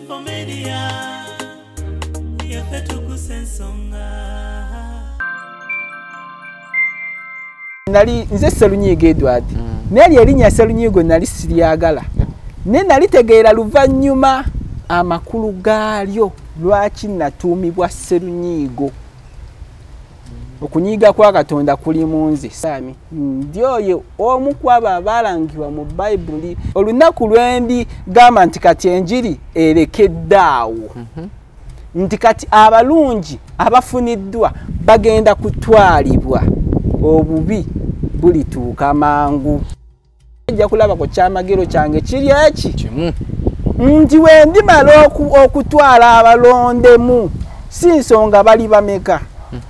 24 Media, yaffe tukusa ensonga. Nali nze Sserunyiigo Edward. Naye erinnya Sserunyiigo nali siryagala. Naye nalitegeera luvannyuma amakulu gaalyo lwaki natuumibwa Sserunyiigo. Okunyiiga kwa Katonda kuli mu nze. Sami ndi oyo omu ku abo abalangibwa mu Bayibuli. Olunaku lwendi gamba nti kati enjiri erekedde awo. Nti kati abalungi abafuniddwa bagenda kutwalibwa, obubi bulituuka mangu. Ojja kulaba ku kyamagero kyange kiri eki kimu nti wendimala okutwala abalondemu si nsonga bali bameka,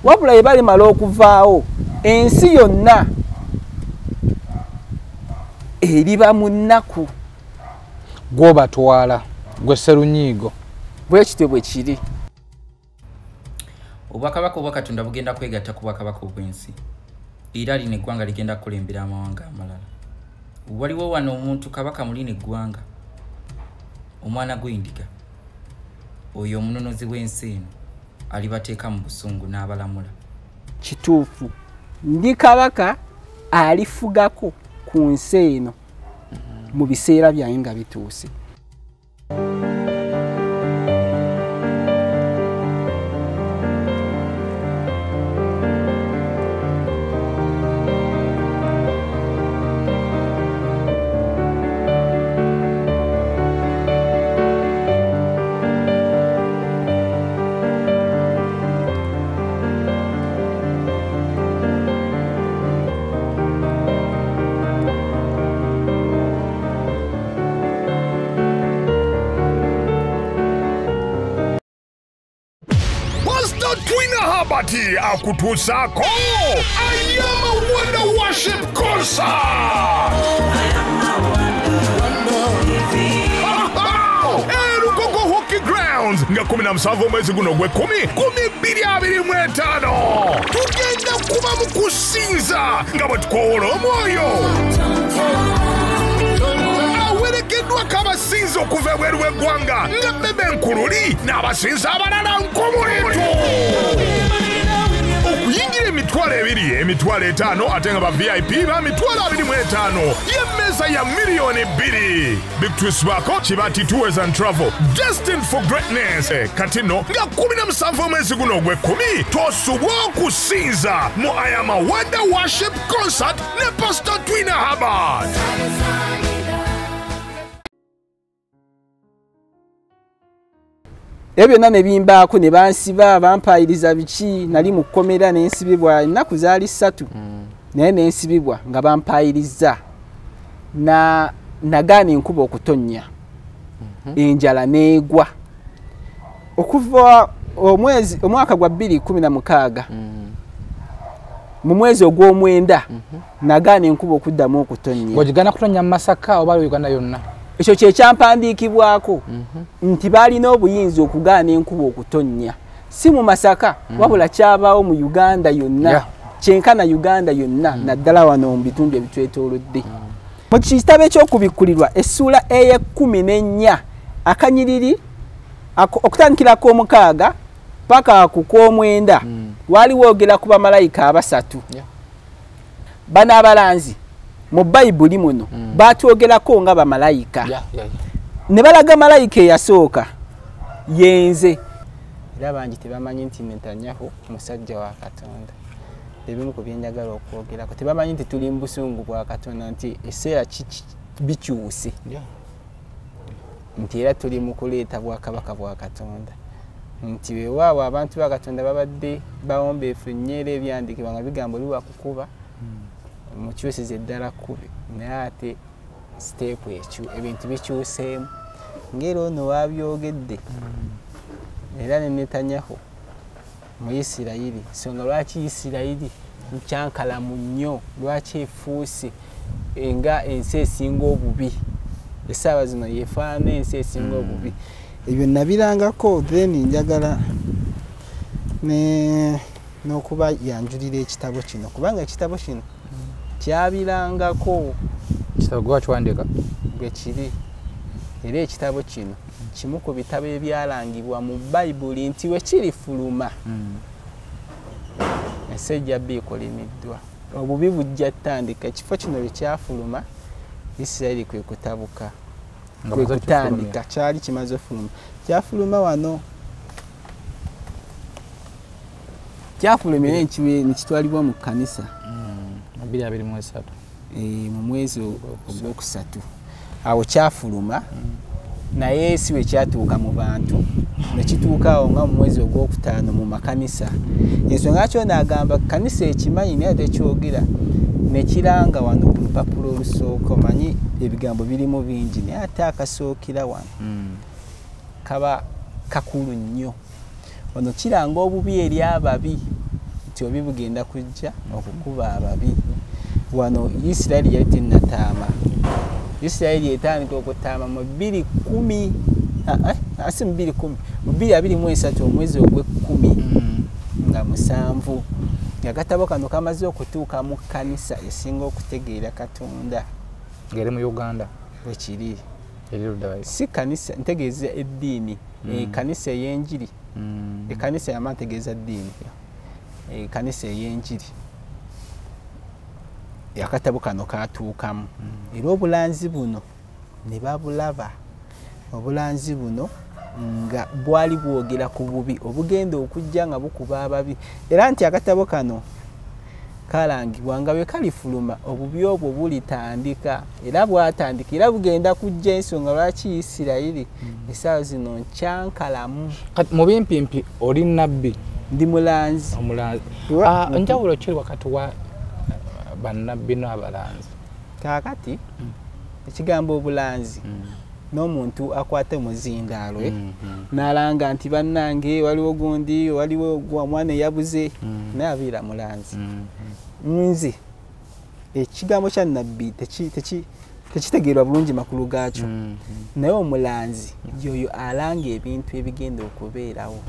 wabula ye balimala okuvaawo ensi yonna eriba mu nnaku. Gw'obatwala gwe Sserunyiigo. Bwe kityo bwe kiri. Obwakabaka obwa Katonda bugenda kwegatta ku bwakabaka obw'ensi, era lino eggwanga ligenda kukulembera amawanga amalala. Waliwo wano omuntu kabaka mu lino eggwanga, omwana gw'endiga, oyo omunonozi w'ensi eno alibateeka mu busungu n'abalamula. Kituufu, ndi kabaka alifugako ku nsi eno mu biseera byange nga bituuse. Akutuusako I Am a Wonder Worship Concert. Lugogo Hockey Grounds nga 17 omwezi guno ogw'ekumi 2025. Tugenda kuba mu kusinza nga bwe tukoowola omwoyo. Awerekeddwako abasinza okuva ebweru w'eggwanga nga Bebe Nkululi n'abasinza abalala nkumulitu. Okuyingira 20,000, 50,000 ate nga ba VIP ba 25,000. Y'emmeeza ya 2,000,000. Bikutuusibwako Kibati Tours and Travel, destined for greatness. Kati nno nga 17 omwezi guno ogw'ekumi tosubwa okusinza mu I Am a Wonder Worship Concert ne Pastor Twina Herbert. Ebyo byonna ne bimbaako ne bansiba, bampayiriza biki, nali mu kkomera ne nsibibwa ennaku zaali 3 naye ne nsibibwa nga bampayiriza. Na nagaana enkuba okutonnya, enjala n'egwa. Okuva omwaka gwa 2016 mu mwezi ogw'omwenda nagaana enkuba okuddamu okutonnya. Wagigana kutonnya mu Masaka oba Uganda yonna? Ekyo kye kyampandiikibwako nti baalina obuyinza okugaana enkuba okutonnya, si mu Masaka wabula kyabaawo mu Uganda yonna, kyenkana Uganda yonna naddala wano mu bitundu ebitwetoolodde. Mu kitabo eky'okubikkulirwa essuula ey'e14 akanyiriri okutandikira ku 6 paka ku 9 waliwo ogera ku bamalayika abasatu. Bano abalanzi mu Bayibuli muno batwogerako nga bamalayika. Ne balaga malayika eyasooka yenze. Era bangi tebamanyi nti Netanyahu musajja wa Katonda. Ebimu ku bye njagala okwogerako tebamanyi nti tuli mu busungu bwa Katonda, nti eseera bikyuse, nti era tuli mu kuleeta bwakabaka bwa Katonda, nti weewaawo abantu ba Katonda babadde bawombeefu nnyo era ebyandiikibwa nga bigambo liwakukuba mukyusiza eddala kkubi, naye ate siteepu ekyo ebintu bikyuseemu ng'era ono wabyogedde. Era ne Netanyahu mu Isirayiri, songa lwaki Isirayiri nkyankalamu nnyo, lwaki efuuse nga ensi esinga obubi essaawa zino yeefaanana ensi esinga obubi. Ebyo nabirangako, then njagala n'okuba yanjulira ekitabo kino, kubanga ekitabo kino kyabirangako. Kitabo gwe wakiwandiika? Bwe kiri. Era ekitabo kino Kimu ku bitabo ebyalangibwa mu Bayibuli nti we kirifuluma ensi ejja bikolimiddwa, obubi bujja ttandika. Ekifo kino bwe kyafuluma, Isirayiri kwe kutabuka, kwe kutandika. Kyali kimaze ofuluma, kyafuluma wano, kyafuluma era nekitwalibwa mu kkanisa 2023 mu mwezi ogwokusatu. Awo kyafuluma, naye si we kyatuuka mu bantu, nekituuka awo nga mu mwezi ogwokutaano mu makanisa. Ensonga kyo naagamba kanisa ekimanyi naye tekyogera, nekiranga wano ku lupapula olusooka. Omanyi ebigambo birimu bingi, naye ate akasookera wano kaba kakulu nnyo. Ono kiranga obubi eri ababi, nti obi bugenda kujja okukuba ababi. Wano Isirayiri yali tennataama. Isirayiri etandika okutaama mu 2010, si mu 2010, mu 2023 omwezi ogw'ekkumi nga 7, akatabo kano kamaze okutuuka mu kkanisa esinga okutegeera Katonda ng'eri mu Uganda. Bwekiri si kanisa, ntegeeza eddiini, ekkanisa ey'enjiri, ekkanisa yama ntegeeza ddiini, ekkanisa ey'enjiri. Akatabo kano katuukamu era obulanzi buno ne babulaba. Obulanzi buno nga bwali bwogera ku bubi obugenda okujja nga bukuba ababi, era nti akatabo kano kalangibwa nga bwe kalifuluma obubi obwo bulitandika, era bwatandika era bugenda kujja. Ensonga lwaki Isirayiri essaawa zino nkyankalamu. Kati mu bimpimpi oli nabbi? Ndi mulanzi. Omulanzi. Njawulo kiri wakati wa bannabbi n'abalanzi? Kaakati ekigambo obulanzi n'omuntu akwata omuzindaalo n'alanga nti bannange waliwo gundi, waliwo omwana eyabuze, naye abeera mulanzi. Nze ekigambo kya nabbi tekitegeerwa bulungi makulu gaakyo, naye omulanzi yoyo alanga ebintu ebigenda okubeerawo.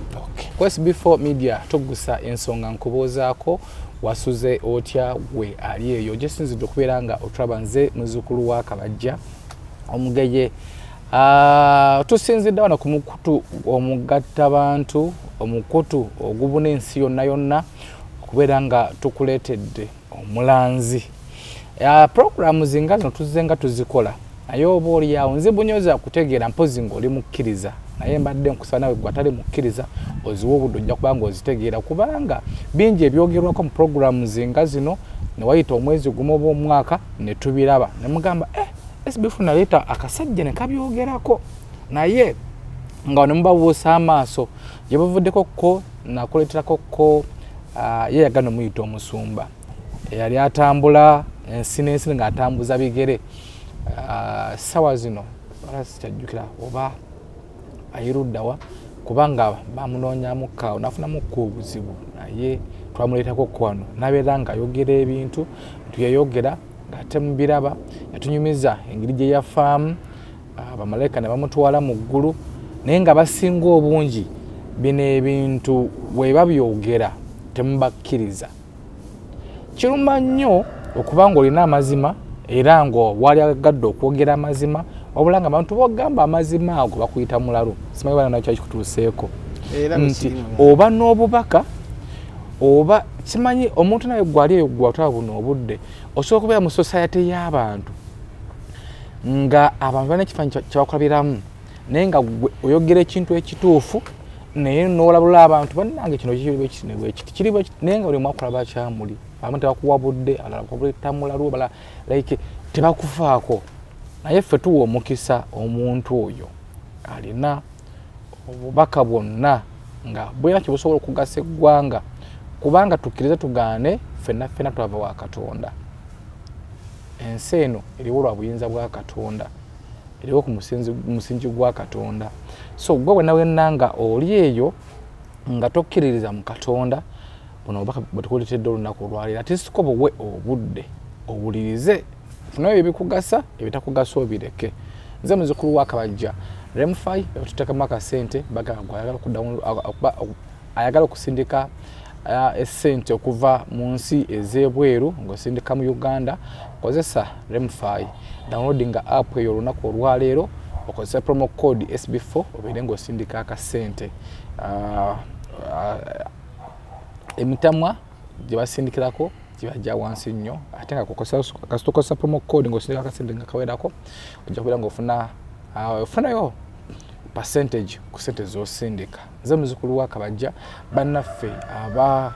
Ku SB4 Media tugusa ensonga nkubuuzaako, wasuze otya gwe ali eyo gyesinzidde okubeera nga otulaba? Nze muzzukulu wa Kabajja Omugeye. Tusinzidde wano ku mukutu omugattabantu, omukutu ogubuna ensi yonna yonna, okubeera nga tukuleetedde omulanzi. Puroguramu zinga zino tuzze nga tuzikola, naye oba oliawo nze bunyoza kutegeera mpozi ng'oli mukkiriza, naye mbadde nkusaba nawe gwe atali mukkiriza oziwe obudde, ojja kuba ng'ozitegeera, kubanga bingi ebyogerwako mu puroguramu zinga zino ne wayita omwezi gumu oba omwaka ne tubiraba ne mugamba SB4 naleeta akasajja ne kabyogerako, naye nga ne mubabuusa amaaso. Gye buvuddeko ko nakuleeterako ko ye yagana omuyita omusumba eyali atambula ensi n'ensi ng'atambuza bigere. Ssaawa zino wala sikyajjukira oba ayiruddawa, kubanga bamunoonyamuko awo nafunamukko obuzibu, naye twamuleetako ko wano n'abeera ng'ayogera ebintu nti yayogera ng'ate mubiraba. Yatunyumiza engeri gye yafaamu, bamalayika ne bamutwala mu ggulu, naye nga basinga obungi bino ebintu bwe babyogera temubakkiriza. Kiruma nnyo okuba ng'olina amazima era nga wali agadde okwogera amazima, wabula nga abantu bogamba amazima ago bakuyita mulalu. Simanyi bana nakyo kikutuuseeko nti oba n'obubaka oba simanyi omuntu naye gwali eyo gwatwala buno obudde, osobola okubeera mu society y'abantu nga abantu balina ekifaananyi kyebakulabiramu, naye nga oyogera ekintu ekituufu naye n'olabula abantu bannange kino kiri bwe kiti ne bwe kiti kiri bwe kiti, naye nga buli omu akulaba kyamuli. Abamu tebakuwa budde, abalala bakuyita mulalu, abalala like tebakufaako. Naye ffe tuwa omukisa omuntu oyo alina obubaka bwonna nga bulina kye busobola okugasa eggwanga, kubanga tukkirize tugaane ffenna ffenna twava wa Katonda. Ensi eno eriwo lwa buyinza bwa Katonda, eriwo ku musingi gwa Katonda. So gwe wenna wenna nga oli eyo nga tokkiririza mu Katonda, buno obubaka bwe tukuleetedde olunaku olwaleero, ate siko buwe obudde owulirize, funayo ebikugasa, ebitakugasa obireke. Nze muzzukulu wa Kabajja Remfy, batuteekamu akasente bagamba ayagala okusindika essente okuva mu nsi ez'ebweru ng'osindika mu Uganda, kozesa Remfy. Downloadinga app eyo olunaku olwaleero Okozesa promo code SB4 obeere ng'osindika akasente. Emitamwa gye basindikirako gibajja wansi nnyo, ate nga kasita okozesa promo code ng'osindika akasente nga kawerako, ojja kubeera ng'ofuna ofunayo percentage ku sente z'osindika. Nze muzukulu wa Kabajja, bannaffe aba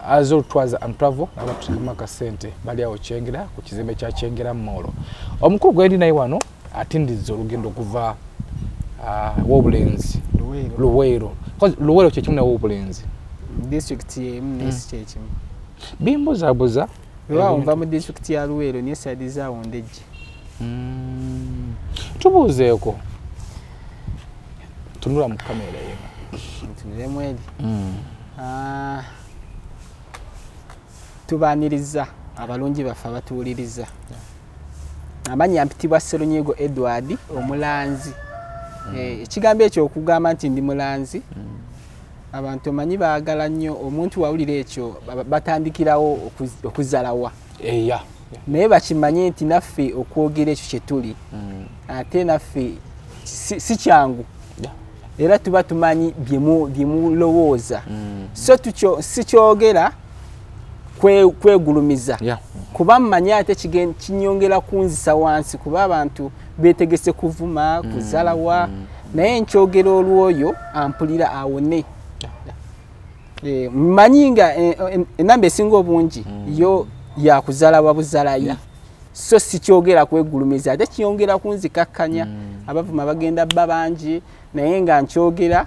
Azul Tours and Travel abatuteekamu akasente bali awo Kyengera ku kizimbe kya Kyengera Mall. Omukulu gwe ndi naye wano atindizza olugendo okuva Wobulenzi, Luweero. Luweero kye kimu ne Wobulenzi, district emu nesi kyekimu. Bimbuzabuza weewaawo nva mu disitulikiti ya Luweero naye saidi zaawo Ndejje. Tubuuzeeko, tunula mu kamera eno, ntunulemu eri. Tubaaniriza abalungi baffe abatuwuliriza. Amannya mpitibwa Sserunyigo Edward omulanzi. Ekigambo ekyo okugamba nti ndi mulanzi, abantu omanyi baagala nnyo omuntu wawulira ekyo batandikirawo okuzalawa. Naye bakimanye nti naffe okwogera ekyo kye tuli, ate naffe si kyangu, era tuba tumanyi bye mulowooza. So sikyogera kwegulumiza, kuba mmanyi ate kinyongera kunzisa wansi, kuba abantu beetegese kuvuma, kuzalawa, naye nkyogera olwoyo ampulira awone. Mmanyi nga enamba esinga obungi yo yakuzalawa buzalayi, so sikyogera kwegulumiza, ate kiyongera kunzikakkanya. Abavuma bagenda bba bangi, naye nga nkyogera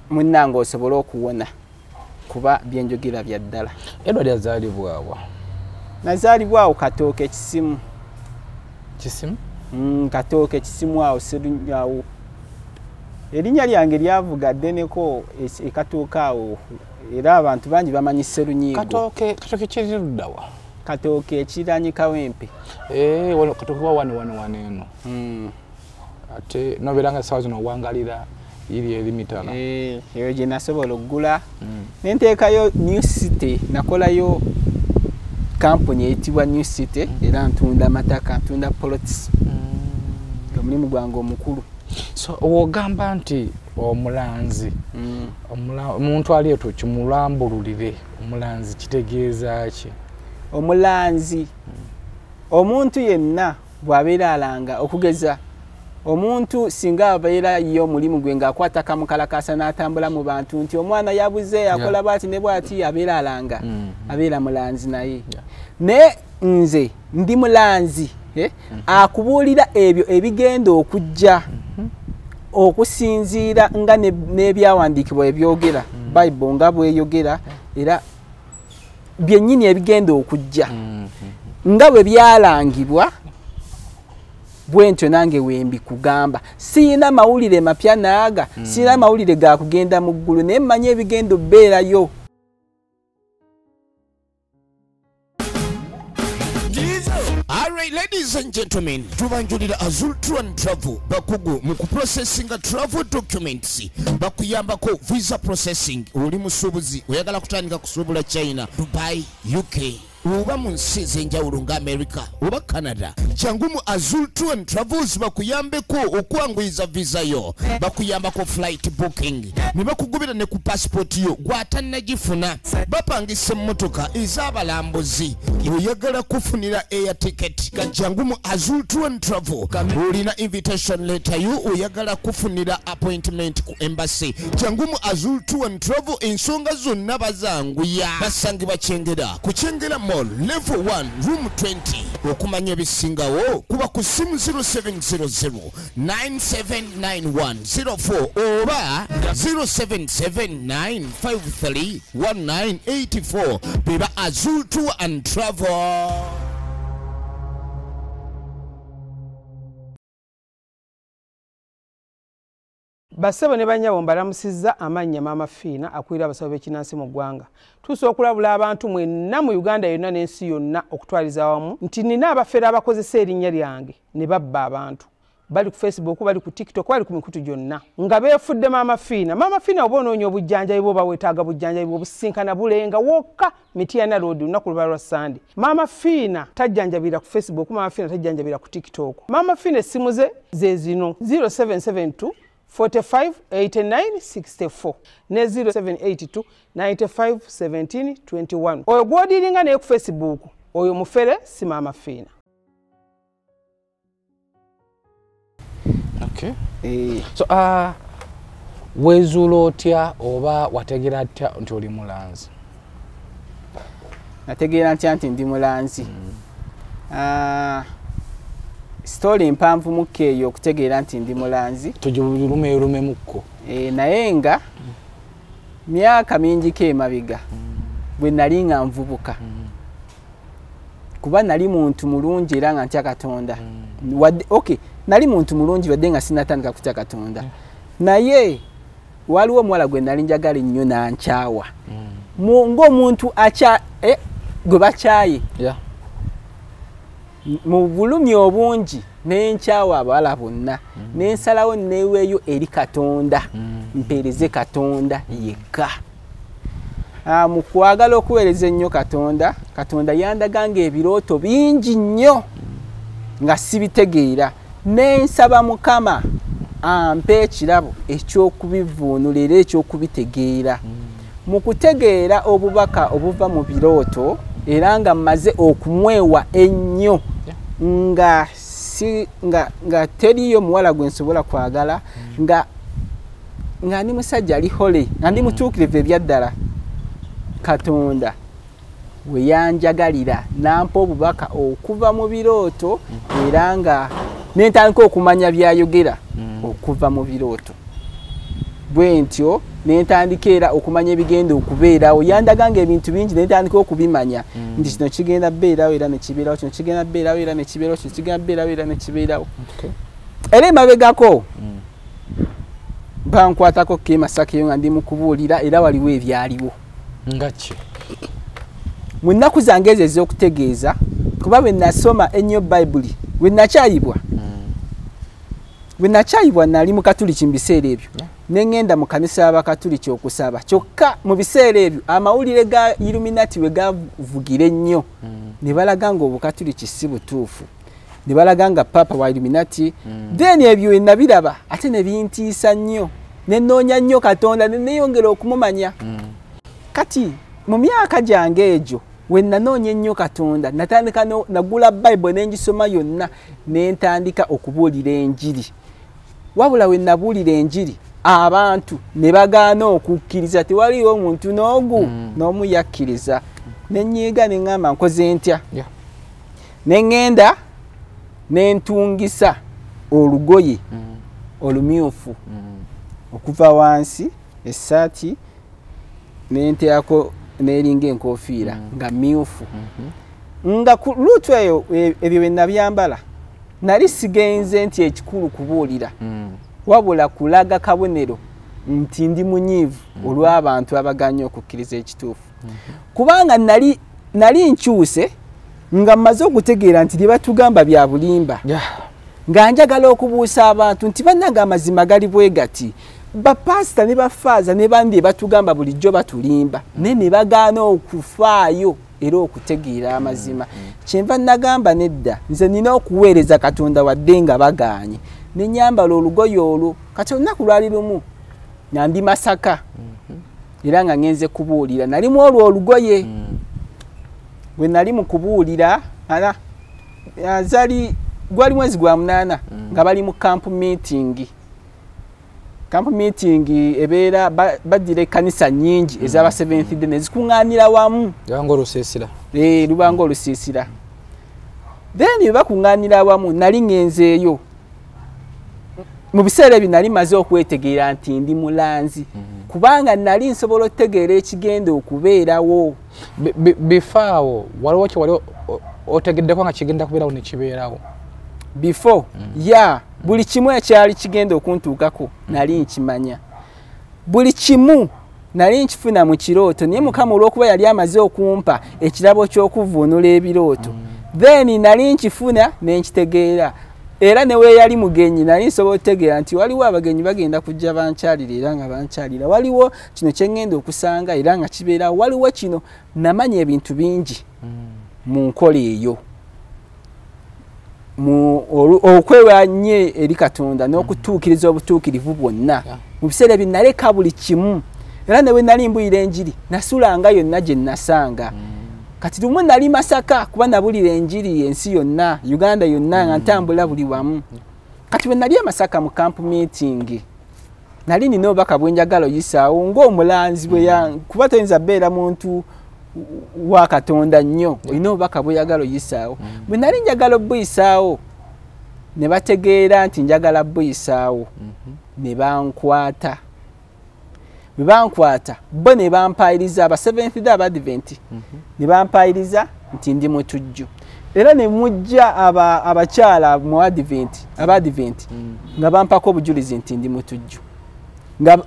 munnange osobole okuwona, kuba byenjogera bya ddala. Edward yazaalibwa wa? Nazaalibwa awo Katooke Kisimu. Kisimu? Katooke Kisimu awo awo. Erinnya lyange lyavuga ddeneko e Katooke awo, era abantu bangi bamanyi Sserunyigo. Katooke, Katooke kiri ludda wa? Katooke ekiriraanye Kawempe. Wano Katooke wa wano wano wano eno. Ate nobeera nga essaawa zino owangalira iri eri Mitala. Eyo gye nasobola okugula. Ne nteekayo New City, nakolayo kampuni eyitibwa New City, era ntunda mataka, ntunda plots. Omulimu gwange omukulu. So w'ogamba nti omulanzi, omuntu ali eyo kimulambululire, omulanzi kitegeeza ki? Omulanzi, omuntu yenna bw'abeera alanga, okugeza omuntu singa abeera ye omulimu gwe ng'akwata kamukalakasa n'atambula mu bantu nti omwana yabuze, akola bw'ati ne bw'ati, abeera alanga, abeera mulanzi naye. Naye nze ndi mulanzi akubuulira ebyo ebigenda okujja okusinziira nga n'ebyawandiikibwa ebyogera, Bayibuli nga bweyogera, era byennyini ebigenda okujja nga bwe byalangibwa bwe ntyo nange wembikugamba. Siyina mawulire mapya naaga, siyina mawulire ga kugenda mu ggulu, naye mmanyi ebigenda obbeerayo. Alright, ladies and gentlemen, tubanjulira Azul Tour and Travel, bakugu mu kuprocessinga travel documents, bakuyambako visa processing. Oli musuubuzi oyagala kutandika kusuubula China, Dubai, UK oba mu nsi ez'enjawulo nga America oba Canada, jangu mu Azul Tour and Travels bakuyambeko okwanguyiza visa yo. Bakuyambako flight booking ne bakugubira ne ku passport yo gw'atannagifuna. Bapangisa emmotoka ez'abalambuzi, oyagala kufunira air ticket, jangu mu Azul Tour and Travel. Olina invitation letter yo, oyagala kufunira appointment ku embassy, jangu mu Azul Tour and Travel. Ensonga zonna bazanguya. Basangibwa Kyengera, ku Kyengera Mall, level 1, room 20. Okumanya ebisingawo kuba ku simu 0700 979104 oba 0779531984. Beba Azul Tour and Travel. Bassebo ne bannyabo, mbalamusizza. Amannya Maama Fiina, akulira abasawo b'ekinnansi mu ggwanga. Tuusa okulabula abantu mwenna mu Uganda yonna n'ensi yonna okutwaliza awamu nti nina abafere abakozesa erinnya lyange ne babba abantu. Bali ku Facebook, bali ku TikTok, bali ku mikutu gyonna nga beefudde Maama Fiina. Maama Fiina oba onoonya obujjanjabi bw'oba weetaaga bujjanjabi bw'obusinkana Bulenga wokka Mityana Road olunaku luba lwa Sande. Maama Fiina tajjanjabira ku Facebook, Maama Fiina tajjanjabira ku TikTok. Maama Fiina essimu ze ze zino 0772 45 89 64 ne 0782 95 17 21. Oyo gw'odiringa naye ku Facebook oyo mufere si Maama Fiina. Okay. So wezuula otya oba wategeera atya nti oli mulanzi? Nategeera ntya nti ndi mulanzi? Story mpanvu mukko eyo okutegeera nti ndi mulanzi. Tugirumerumemukko. Naye nga myaka mingiko emabega bwe nali nga nvubuka, kuba nali muntu mulungi era nga ntya Katonda. Okay, nali muntu mulungi wadde nga sinnatandika kutya Katonda. Naye waliwo omuwala gwe nali njagala ennyo n'ankyawa. Ng'omuntu gwe bakyaye. Mu bulumi obungi n'enkyawa abawala bonna, n'ensalawo neeweeyo eri Katonda, mpeereze Katonda yekka. Mu kwagala okuweereza ennyo Katonda, Katonda yandaganga ebirooto bingi nnyo nga sibitegeera. Nensaba Mukama ampe ekirabo eky'okubivuunula era eky'okubitegeera. Mu kutegeera obubaka obuva mu birooto era nga mmaze okumwewa ennyo, nga teriyo muwala gwe nsobola kwagala, nga ndi musajja ali hole, nga ndi mutuukirivu ebyaddala. Katonda we yanjagalira n'ampa obubaka okuva mu birooto era nga nentandika okumanya byayogera okuva mu birooto. Bwe ntyo nentandika era okumanya ebigenda okubeerawo. Yandaganga ebintu bingi nentandika okubimanya nti kino kigenda beerawo era ne kibeerawo, kino kigenda beerawo era ne kibeerawo, kino kigenda beerawo era ne kibeerawo. Era emabegako bankwatako ke Masaka eyo nga ndi mu kubuulira era waliwo ebyaliwo. Nga ki? Mu nnaku zange ezo ez'okutegeeza, kuba bwe nasoma ennyo Bayibuli, bwe nakyayibwa nali mukatuliki mu biseera ebyo, ne ŋŋenda mu kanisa y'Abakatuliki okusaba. Kyokka mu biseera ebyo amawulire ga Illuminati we gavugira ennyo, ne balaga ng'obukatuliki si butuufu, ne balaga nga Papa wa Illuminati. Then ebyo nabiraba ate ne bintiisa nnyo, ne nnoonya nnyo Katonda ne neeyongera okumumanya. Kati mu myaka gyange egyo we nanoonya ennyo Katonda, natandika nagula Bayibuli ne ngisoma yonna, ne ntandika okubuulira enjiri. Wabula we nabuulira enjiri abantu ne bagaana okukkiriza, tewaliwo omuntu n'ogu n'omu yakkiriza. Ne nnyiiga ne ŋŋamba nkoze ntya? Ne ŋŋenda ne ntungisa olugoye olumyufu okuva wansi essaati nenteako n'eringa enkofiira nga myufu. Nga ku luutu eyo ebyo bye nabyambala nali sigenze nti ekikulu kubuulira, wabula kulaga kabonero nti ndi munyiivu olw'abantu abaganye okukkiriza ekituufu. Kubanga nali nkyuse nga mmaze okutegeera nti bye batugamba bya bulimba, nga njagala okubuusa abantu nti bannange amazima gali bwe gati. Bapasita ne bafaaza ne bandi batugamba bulijjo batulimba, naye ne bagaana okufaayo era okutegeera amazima. Kyenva nagamba nedda, nze nina okuweereza Katonda wadde nga bagaanye. Ne nnyambala olugoye olwo. Kati olunaku lwali lumu nga ndi Masaka era nga ngenze kubuulira, nalimu olwo olugoye. Bwe nali mu kubuulira gwali mwezi gwa 8 nga bali mu camp meeting. Camp meeting ebeera baddira ekkanisa nnyingi ez'aba Seventh Day ne zikuŋŋaanira wamu. Lubanga olusiisira. Lubanga olusiisira. Then bwe bakuŋŋaanira wamu nali ŋŋenzeeyo. Mu biseera ebyo nali mmaze okwetegeera nti ndi mulanzi, kubanga nali nsobola okutegeera ekigenda okubeerawo. Bifaawo waliwo kye wali otegeddeko nga kigenda kubeerawo ne kibeerawo? Before, ya buli kimu ekyali kigenda okuntuukako nali nkimanya. Buli kimu nali nkifuna mu kirooto, naye Mukama olw'okuba yali amaze okumpa ekirabo ky'okuvuunula ebirooto, then nali nkifuna ne nkitegeera. Era ne we yali mugenyi nali nsobola okutegeera nti waliwo abagenyi bagenda kujja bankyalira, era nga bankyalira. Waliwo kino kye ŋŋenda okusanga, era nga kibeerawo. Waliwo kino, namanya ebintu bingi mu nkola eyo, okwewa nnyo eri Katonda n'okutuukiriza obutuukirivu bwonna. Mu biseera ebyo naleka buli kimu, era ne bwe nali mbulira enjiri nasulanga yonna gye nasanga. Kati lumu nali Masaka, kuba nabulira enjiri ensi yonna, Uganda yonna, nga ntambula buli wamu. Kati bwe nali e Masaka mu camp meeting, nali nina obubaka bwe njagala oyisaawo ng'omulanzi bwe kuba toyinza beera muntu wa Katonda nnyo, olina obubaka bweyagala oyisaawo. Bwe nali njagala obuyisaawo, ne bategeera nti njagala buyisaawo, ne bankwata. Bwe bankwata bo ne bampayiriza, aba Seventh Day Abadvent ne bampayiriza nti ndi mutujju. Era ne mujja abakyala mu Advent, Abadvent, nga bampako obujulizi nti ndi mutujju,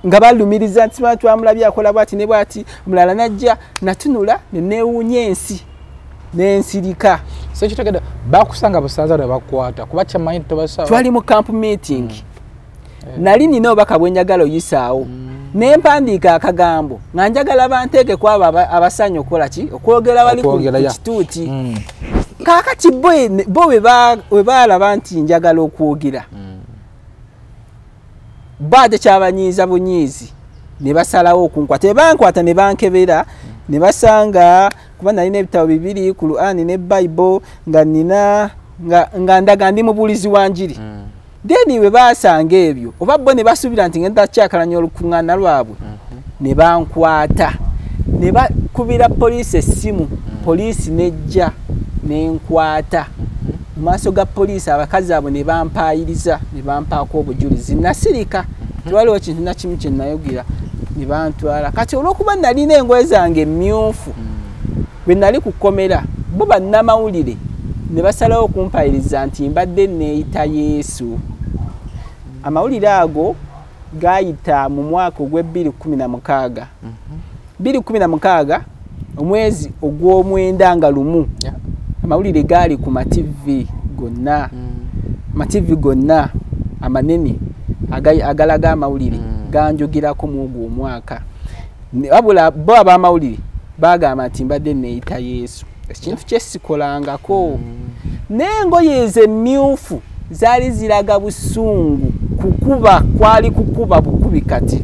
nga balumiriza nti twamulabye akola bwati ne bwati. Omulala najja, natunula ne neewuunya ensi n'ensirika. Sekitegedde, bakusanga busanza ne bakwata kuba kyamanyi tobasaba. Twali mu camp meeting, nali nina obubaka bwe njagala oyisaawo, ne mpandiika akagambo nga njagala banteeke ku abo abasaanye okukola ki, okwogera bali ku kituuti. Kaakati bo bwe baalaba nti njagala okwogera, bo ate kyabanyiiza bunyiizi, ne basalawo okunkwata. Bankwata ne bankebera, ne basanga kuba nalina ebitabo bibiri, Qur'ani ne Bible, nga nina nga ndaga ndi mubuulizi wa njiri. Then bwe basanga ebyo, oba bo ne basuubira nti ngenda kyakalanya olukuŋŋaana lwabwe, ne bankwata, ne bakubira poliisi essimu. Poliisi nejja nenkwata. Mu maaso ga poliisi abakazi abo ne bampayiriza, ne bampaako obujulizi. Nasirika, tewaliwo kintu na kimu kye nayogera, ne bantwala. Kati olw'okuba nalina engoye zange emmyufu, bwe nali ku kkomera, bo bannamawulire ne basalawo okumpayiriza nti mbadde neeyita Yesu. Amawulire ago gaayita mu mwaka ogw'e 2016. 2016 omwezi ogw'omwenda nga lumu, amawulire gaali ku mativi gonna, amativi gonna amanene agalaga amawulire ganjogirako mu ogwo omwaka. Wabula bo ab'amawulire bagamba nti mbadde neeyita Yesu, ekintu kye sikolangako. N'engoye ezo emmyufu zaali ziraga busungu, kukuba kwali kukuba bukubi. Kati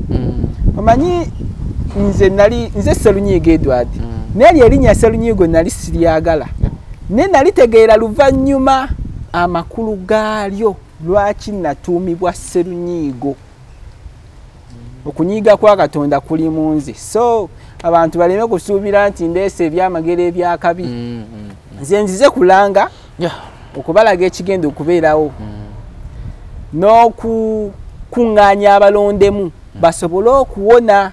omanyi nze nali nze Sserunyiigo Edward, naye lye erinnya Sserunyiigo nali siryagala, naye nalitegeera luvannyuma amakulu gaalyo, lwaki natuumibwa Sserunyiigo. Okunyiiga kwa Katonda kuli mu nze, so abantu baleme kusuubira nti ndeese ebyamagero ebyakabi. Nze nzize kulanga okubalaga ekigenda okubeerawo n'okukuŋŋaanya abalondemu basobole okuwona.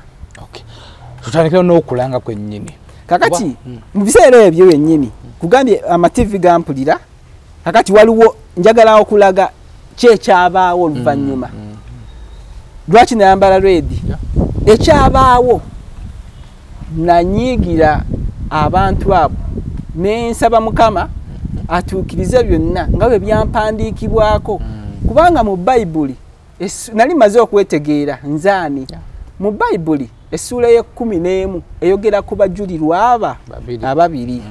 Tutandikire n'okulanga kwennyini. Kakati mu biseera ebyo byennyini kugambye amativi gampulira. Kakati waliwo njagala okulaga ki ekyabaawo oluvannyuma, lwaki nayambala red. Ekyabaawo, nanyiigira abantu abo, nensaba Mukama atuukirize byonna nga bwe byampandiikibwako, kubanga mu Bayibuli nali maze okwetegeera nzaani. Mu Bayibuli essuula y'e11 eyogera ku bajulirwa aba ababiri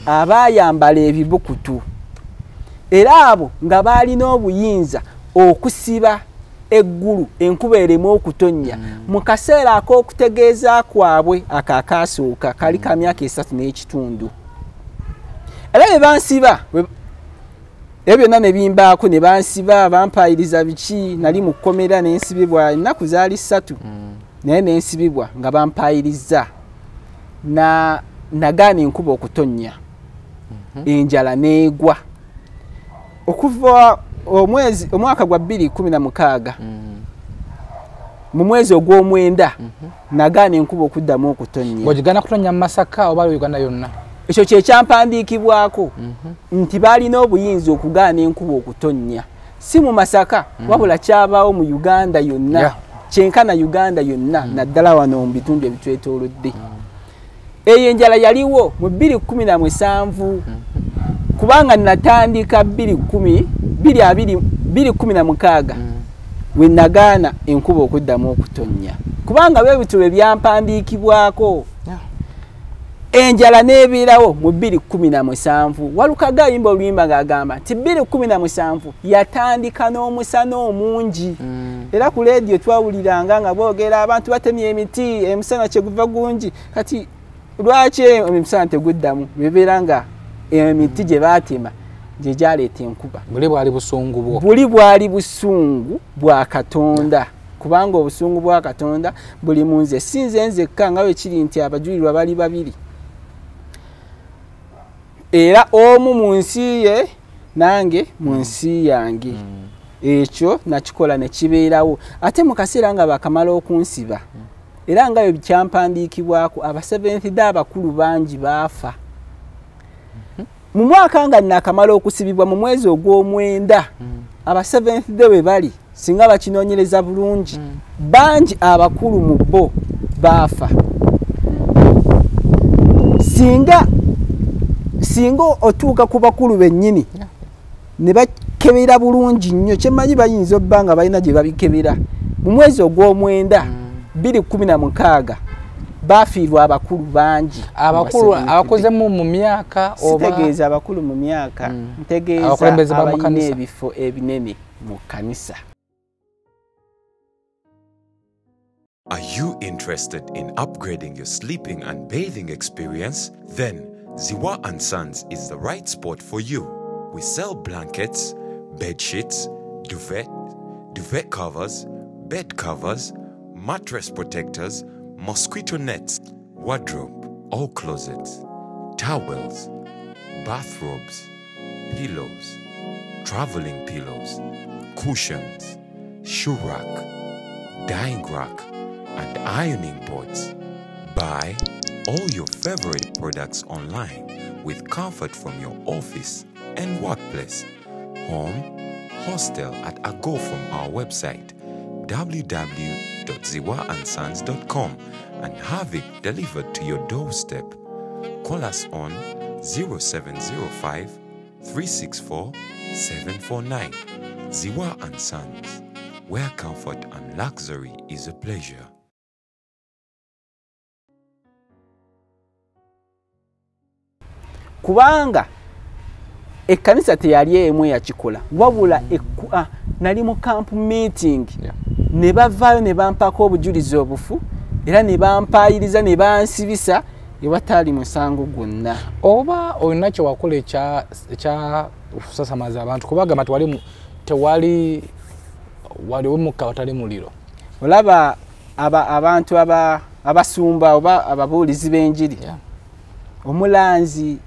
abaayambala ebibukutu, era abo nga baalina obuyinza okusiba eggulu enkuba ereme okutonnya mu kaseera ak'okutegeeza kwabwe ako akaasooka, kali ka myaka 3.5. Era bwe bansiba ebyo byonna ne bimbaako, ne bansiba bampayiriza biki, nali mu kkomera nensibibwa ennaku zaali 3, naye nensibibwa nga bampayiriza. Nagaana enkuba okutonnya, enjala n'egwa. Okuva omwaka gwa 2016 mu mwezi ogw'omwenda, nagaana enkuba okuddamu okutonnya. Ogigana kutonnya mu Masaka oba Uganda yonna? Ekyo kye kyampandiikibwako nti baalina obuyinza okugaana enkuba okutonnya, si mu Masaka, wabula kyabaawo mu Uganda yonna, kyenkana Uganda yonna, naddala wano mu bitundu ebitwetoolodde. Eyo enjala yaliwo mu 2017, kubanga natandika 2016 we nagaana enkuba okuddamu okutonnya, kubanga bwe bityo bwe byampandiikibwako. Enjala n'ebeerawo mu 2017. Walukaga ayimba oluyimba ng'agamba nti 2017 yatandika n'omusana omungi. Era ku leediyo twawuliranga nga boogera abantu batemye emiti, emisana kyeguva gungi. Kati lwaki emisana teguddamu? Bibeera nga emiti gye baatema gye gyaleeta enkuba. Buli bwali busungu bwo. Buli bwali busungu bwa Katonda, kubanga obusungu bwa Katonda buli mu nze. Si nze nzekka, nga bwe kiri nti abajulirwa bali babiri, era omu mu nsi ye nange mu nsi yange. Ekyo nakikola ne kibeerawo. Ate mu kaseera nga bakamala okunsiba, era nga bwe kyampandiikibwako, aba Seventh Day abakulu bangi baafa. Mu mwaka nga nakamala okusibibwa mu mwezi ogw'omwenda, aba Seventh Day we bali singa bakinoonyereza bulungi, bangi abakulu mu bo baafa. Singa otuuka ku bakulu bennyini ne bakebera bulungi nnyo, kyemmanyi bayinza obba nga balina gye babikebera. Mu mwezi ogw'omwenda 2016 bafiirwa abakulu bangi. Abakulu abakozemu mu myaka oba? Sitegeeza abakulu mu myaka, ntegeeza abalina ebifo ebinene mu kkanisa. Are you interested in upgrading your sleeping and bathing experience? Then Ziwa and Sons is the right spot for you. We sell blankets, bed sheets, duvet, duvet covers, bed covers, mattress protectors, mosquito nets, wardrobe, all closets, towels, bathrobes, pillows, traveling pillows, cushions, shoe rack, dyeing rack, and ironing boards. Buy all your favorite products online with comfort from your office and workplace, home, hostel at a go from our website www.ziwaandsons.com and have it delivered to your doorstep. Call us on 0705 364 749. Ziwa and Sons, where comfort and luxury is a pleasure. Kubanga ekkanisa teyali emu eyakikola, wabula nali mu camp meeting, ne bavaayo ne bampaako obujulizi obufu, era ne bampaayiriza ne bansibisa ewataali musango gwonna. Oba olina kye wakola ekya kusasamaza abantu, kubagamba tewali waliwo mukka watali muliro. Olaba abantu abasumba oba ababuulizi b'enjiri, omulanzi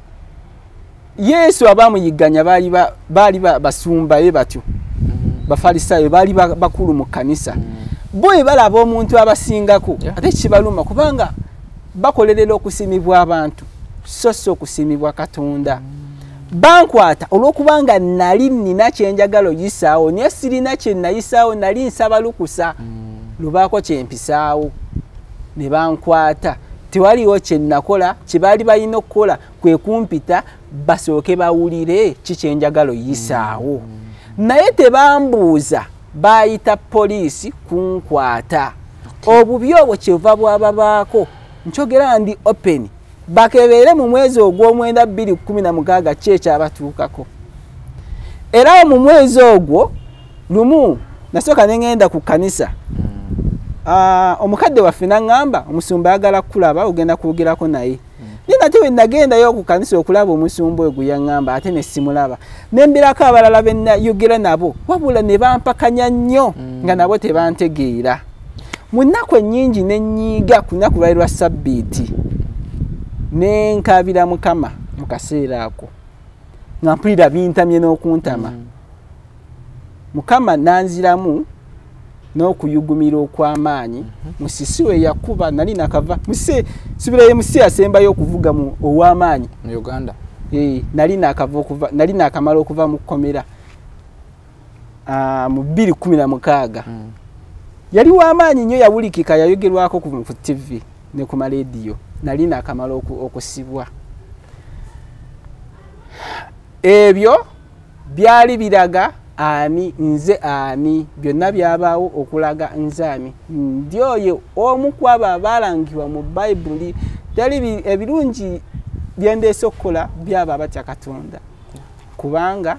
Yesu abamuyigganya baali basumba be batyo, Bafalisaayo baali bakulu mu kkanisa. Bo bwe balaba omuntu abasingako, ate kibaluma, kubanga bakolerera okusiimibwa abantu so si okusiimibwa Katonda. Bankwata olw'okubanga nali nnina kye njagala oyisaawo, naye sirina kye nayisaawo, nali nsaba lukusa lubaako kye mpisaawo, ne bankwata. Tewaliwo kye nakola, kye baali balina okukola kwe kumpita basooke bawulire ki kye njagala oyisaawo. Naye tebambuuza, baayita poliisi kunkwata. Obubi obwo kyeva bwababaako. Nkyogera ndi open, bakebeere mu mwezi ogw'omwenda 2016 ki ekyabatuukako. Era mu mwezi ogwo lumu nasooka ne ŋŋenda ku kkanisa. Omukadde waffe n'aŋŋamba omusumba ayagala kukulaba, ogenda kwogerako naye. Naye nate bwe nagendayo ku kkanisa okulaba omusumba ogwo yaŋŋamba, ate ne simulaba. Ne mbirako abalala be nayogera nabo, wabula ne bampakanya nnyo nga nabo tebantegeera. Mu nnaku ennyingi ne nnyiiga ku lunaku lwali lwa Ssabbiiti, ne nkaabira Mukama mu kaseera ako, nga mpulira bintamye n'okuntama. Mukama n'anziramu n'okuyugumira okw'amaanyi. Musisi we yakuba, nali nakava subirayo musisi asembayo okuvuga mu ow'amaanyi mu Uganda. Nali nakava okuva, nali nakamala okuva mu kkomera mu 2016. Yali w'amaanyi nnyo, yawulikika, yayogerwako ku TV ne ku malediyo. Nali nakamala okusibwa. Ebyo byali biraga Ani nze ani, byonna byabaawo okulaga nze ani. Ndi oyo omu ku abo abalangibwa mu Bayibuli. Teri ebirungi byendeese okukola byaba abatya Katonda, kubanga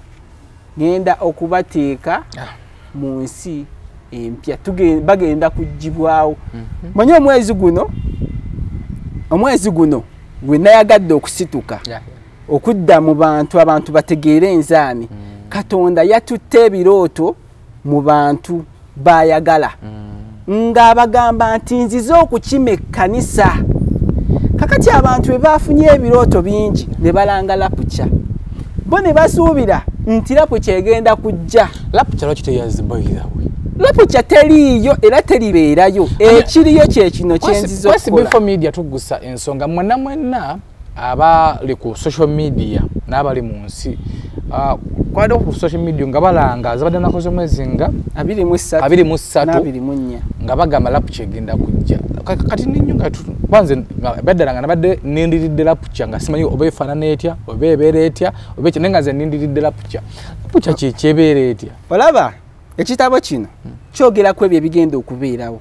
ngenda okubateeka mu nsi empya, bagenda kugibwawo. Manye omwezi guno gwe nayagadde okusituka okudda mu bantu, abantu bategeere enzaani. Katonda yatutte ebirooto mu bantu bayagala, ng'abagamba nti nzize okukima ekkanisa. Kakati abantu bwe bafunye ebirooto bingi ne balanga Lapucha, bo ne basuubira nti Lapucha egenda kujja. Lapucha lwaki teyazibwirawe? Lapucha teriiyo era teribeerayo. Ekiriyo kye kino kyenziza okukola. Before media tugusa ensonga mwenna mwenna abali ku social media n'abali mu nsi, kwali ku social media nga balanga zabadde nnaku z'omwezi nga 23 24 nga bagamba Lapucha egenda kujja. Kati ninyo nga kwanze baddala nga nabadde nindiridde Lapucha nga simanyi oba efaanana etya oba ebeera etya oba ekyo, naye nga nze nindiridde Lapucha. Lapucha kye kyebeera etya? Olaba ekitabo kino kyogera ku ebyo ebigenda okubeerawo.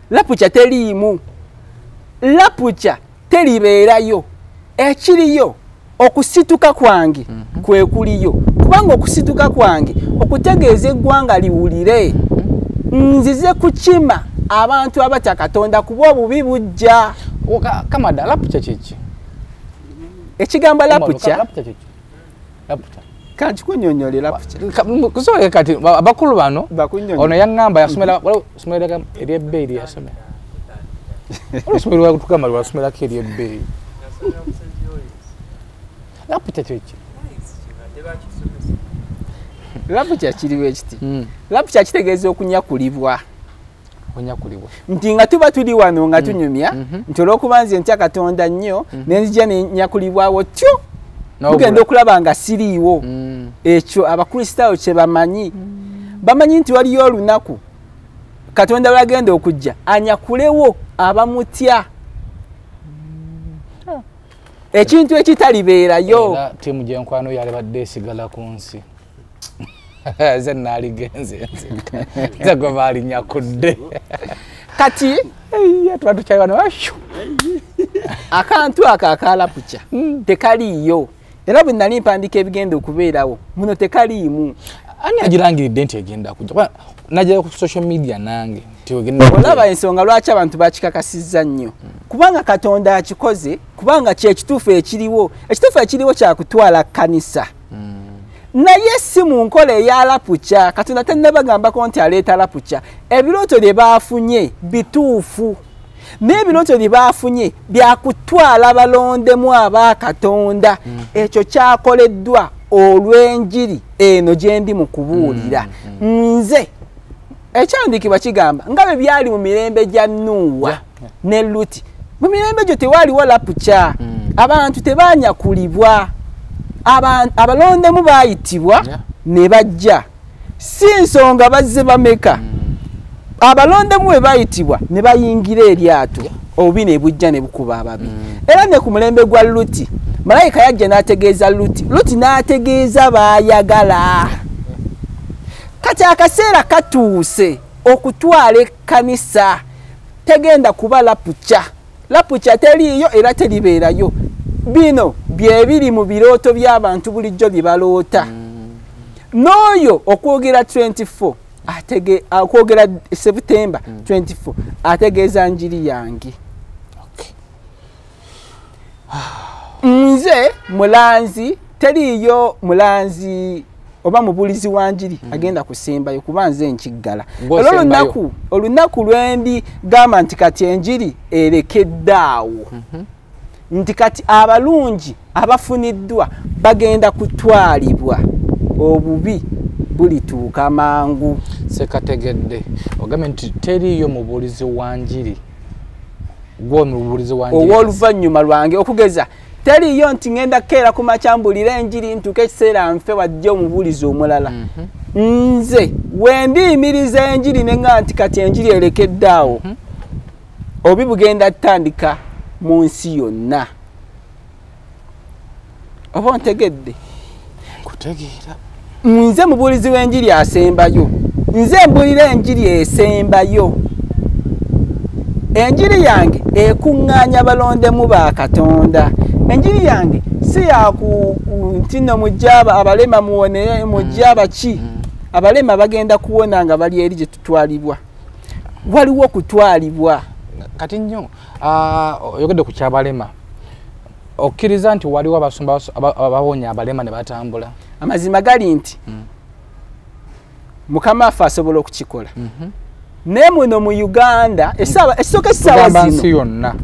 Lapucha teriimu, Lapucha teribeerayo. Ekiriyo okusituka kwange kwe kuliyo, kubanga okusituka kwange okutegeeza eggwanga liwulire. Nzize kukima abantu abatya Katonda, kuba obubi bujja. Kamada, Lapucha kiki? Ekigambo Lapucha kankikunnyonnyole. Lapucha kusobola kati abakulu bano ono yaŋŋamba yasomera somera eryebbeeyi yasomera olw'essomero tugamba lwasomerako eryebbeeyi. Lapucha kiki? Lapucha kiriwo ekiti. Lapucha kitegeeza okunyakulibwa. Nti nga tuba tuli wano nga tunyumya, nti olw'okuba nze ntya Katonda nnyo, ne nzija ne nyakulibwawo tyo, tugenda okulaba nga siriiwo. Ekyo Abakristaayo kye bamanyi. Bamanyi nti waliyo olunaku Katonda lw'agenda okujja anyakulewo abamutya, ekintu ekitalibeerayo. Era ttiimu gyenkwano yalibadde esigala ku nsi, nze naaligenze nze gwe baalinyakudde. Kati tuba tukyali wano akantu ako aka Lapucha tekaliiyo, era bwe nali mpandiika ebigenda okubeerawo muno tekaliimu. Ani agirangiridde nti egenda kujja? Najja ku social media nange. Olaba ensonga lwaki abantu bakikakasizza nnyo, kubanga Katonda akikoze, kubanga kyekituufu ekiriwo. Ekituufu ekiriwo kyakutwala kkanisa, naye si mu nkola eya Lapucha. Katonda tannabagambako nti aleeta Lapucha. Ebirooto bye baafunye bituufu, n'ebirooto bye baafunye byakutwala balondemu aba Katonda. Ekyo kyakoleddwa olw'enjiri eno gye ndi mu kubuulira. Nze ekyandiikibwa kigamba nga bwe byali mu mirembe gya Nuuwa ne Luti. Mu mirembe gyo tewaaliwo Lapucha, abantu tebanyakulibwa, abalondemu baayitibwa ne bajja. Si nsonga bazze bameka, abalondemu bwe bayitibwa ne bayingira eryato, obubi ne bujja ne bukuba ababi. Era ne ku mulembe gwa Luti, malayika yajja n'ategeeza Luti, Luti n'ategeeza baayagala. Kati akaseera katuuse okutwala ekkanisa, tegenda kuba Lapucha. Lapucha teriiyo era teribeerayo. Bino bye biri mu birooto by'abantu bulijjo bye baloota. N'oyo okwogera 24 okwogera September 24 ategeeza njiri yange. Nze mulanzi, teriiyo mulanzi oba mubuulizi wa njiri agenda kusembayo, kuba nze nkiggala. Era olunaku lwendi gamba nti kati enjiri erekedde awo, nti kati abalungi abafuniddwa bagenda kutwalibwa, obubi bulituuka mangu. Sekategedde ogambe nti teriiyo mubuulizi wa njiri gw'omubuulizi wa njiri ow'oluvannyuma lwange. Okugeza teriiyo nti ngenda kukeera ku makya mbuulire enjiri ntuuke ekiseera nfe wajje omubuulizi omulala. Nze wendiyimiriza enjiri ne ŋŋamba nti kati enjiri erekedde awo, obubi bugenda kutandika mu nsi yonna. Oba ontegedde? Nkutegeera. Nze mubuulizi w'enjiri asembayo, nze mbulira enjiri esembayo. Enjiri yange ekuŋŋaanya balondemu ba Katonda. Enjiri yange si yaku ntino mujjaba abalema muwone, mujjaba ki abalema bagenda kuwona nga bali eri gye tutwalibwa. Waliwo kutwalibwa. Kati nnyo oyogedde ku kyabalema, okkiriza nti waliwo abasumba abawonya abalema ne batambula? Amazima gali nti Mukama waffe asobola okukikola. Naye muno mu Uganda esooka essaawa zino ensi yonna,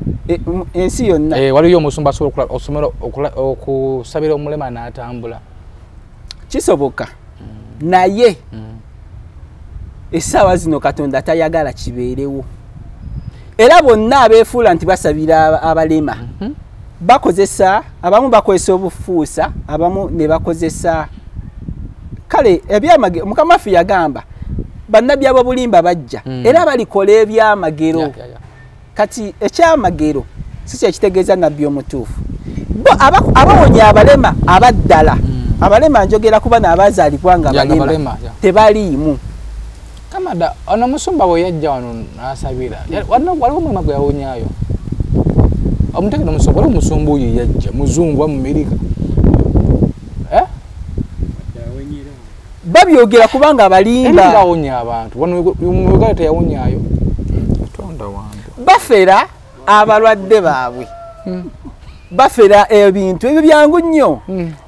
ensi yonna waliyo omusumba asobola okusabira omulema n'atambula? Kisoboka, naye essaawa zino Katonda tayagala kibeerewo. Era bonna abeefuula nti basabira abalema bakozesa, abamu bakozesa obufuusa, abamu ne bakozesa kale ebyamagero. Mukama waffe yagamba bannabbi ab'obulimba bajja era balikola ebyamagero. Kati ekyamagero si kyekitegeeza nabbi omutuufu. Bo abawonya abalema abaddala, abalema njogera kuba n'abazaalibwa nga balema tebaliimu. Kamada ono musumba we yajja wano n'asabira, waliwo omulema gwe yawonyaayo. Omutegede omusumba, waliwo omusumba oyo yajja muzungu wa Mumerika. Babyogera kubanga abalimba. Bawonya abantu wano mu Uganda teyawonyaayo. Katonda wange. Bafera abalwadde baabwe, bafera ebintu ebyo byangu nnyo.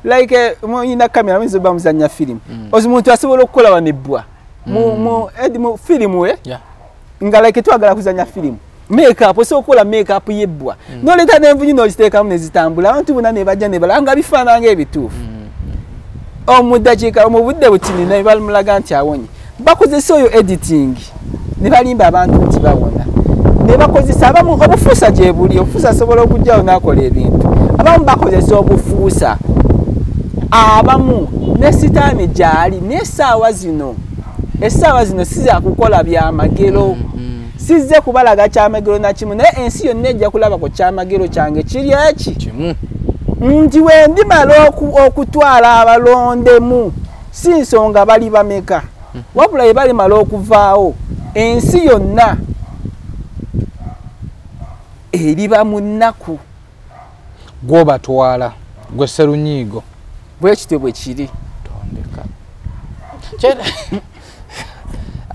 Like muyina kamera muyinza obba muzannya firimu, ozi muntu asobola okukola wano ebbwa mu firimu we nga like twagala kuzannya firimu, makeup osobola okukola makeup y'ebbwa n'oleeta n'envunyu n'oziteekamu ne zitambula, abantu bonna ne bajja ne balaba nga bifaanana ng'ebituufu. Omudakiika mu budde butini ne bamulaga nti awonye. Bakozesa oyo editing ne balimba abantu nti bawona. Ne bakozesa abamu obufuusa gye buli, obufuusa asobola okujjawo n'akola ebintu. Abamu bakozesa obufuusa, abamu ne sitaani gy'ali. N'essaawa zino, essaawa zino si za kukola byamagero, sizze kubalaga kyamagero na kimu, naye ensi yonna ejja kulaba ku kyamagero kyange kiri eki kimu. Nti we ndimala okutwala abalondemu, si nsonga bali bameka, wabula ye balimala okuvaawo ensi yonna eriba mu nnaku. Gw'obatwala gwe Sserunyiigo, bwe kityo bwe kiri. Tondeka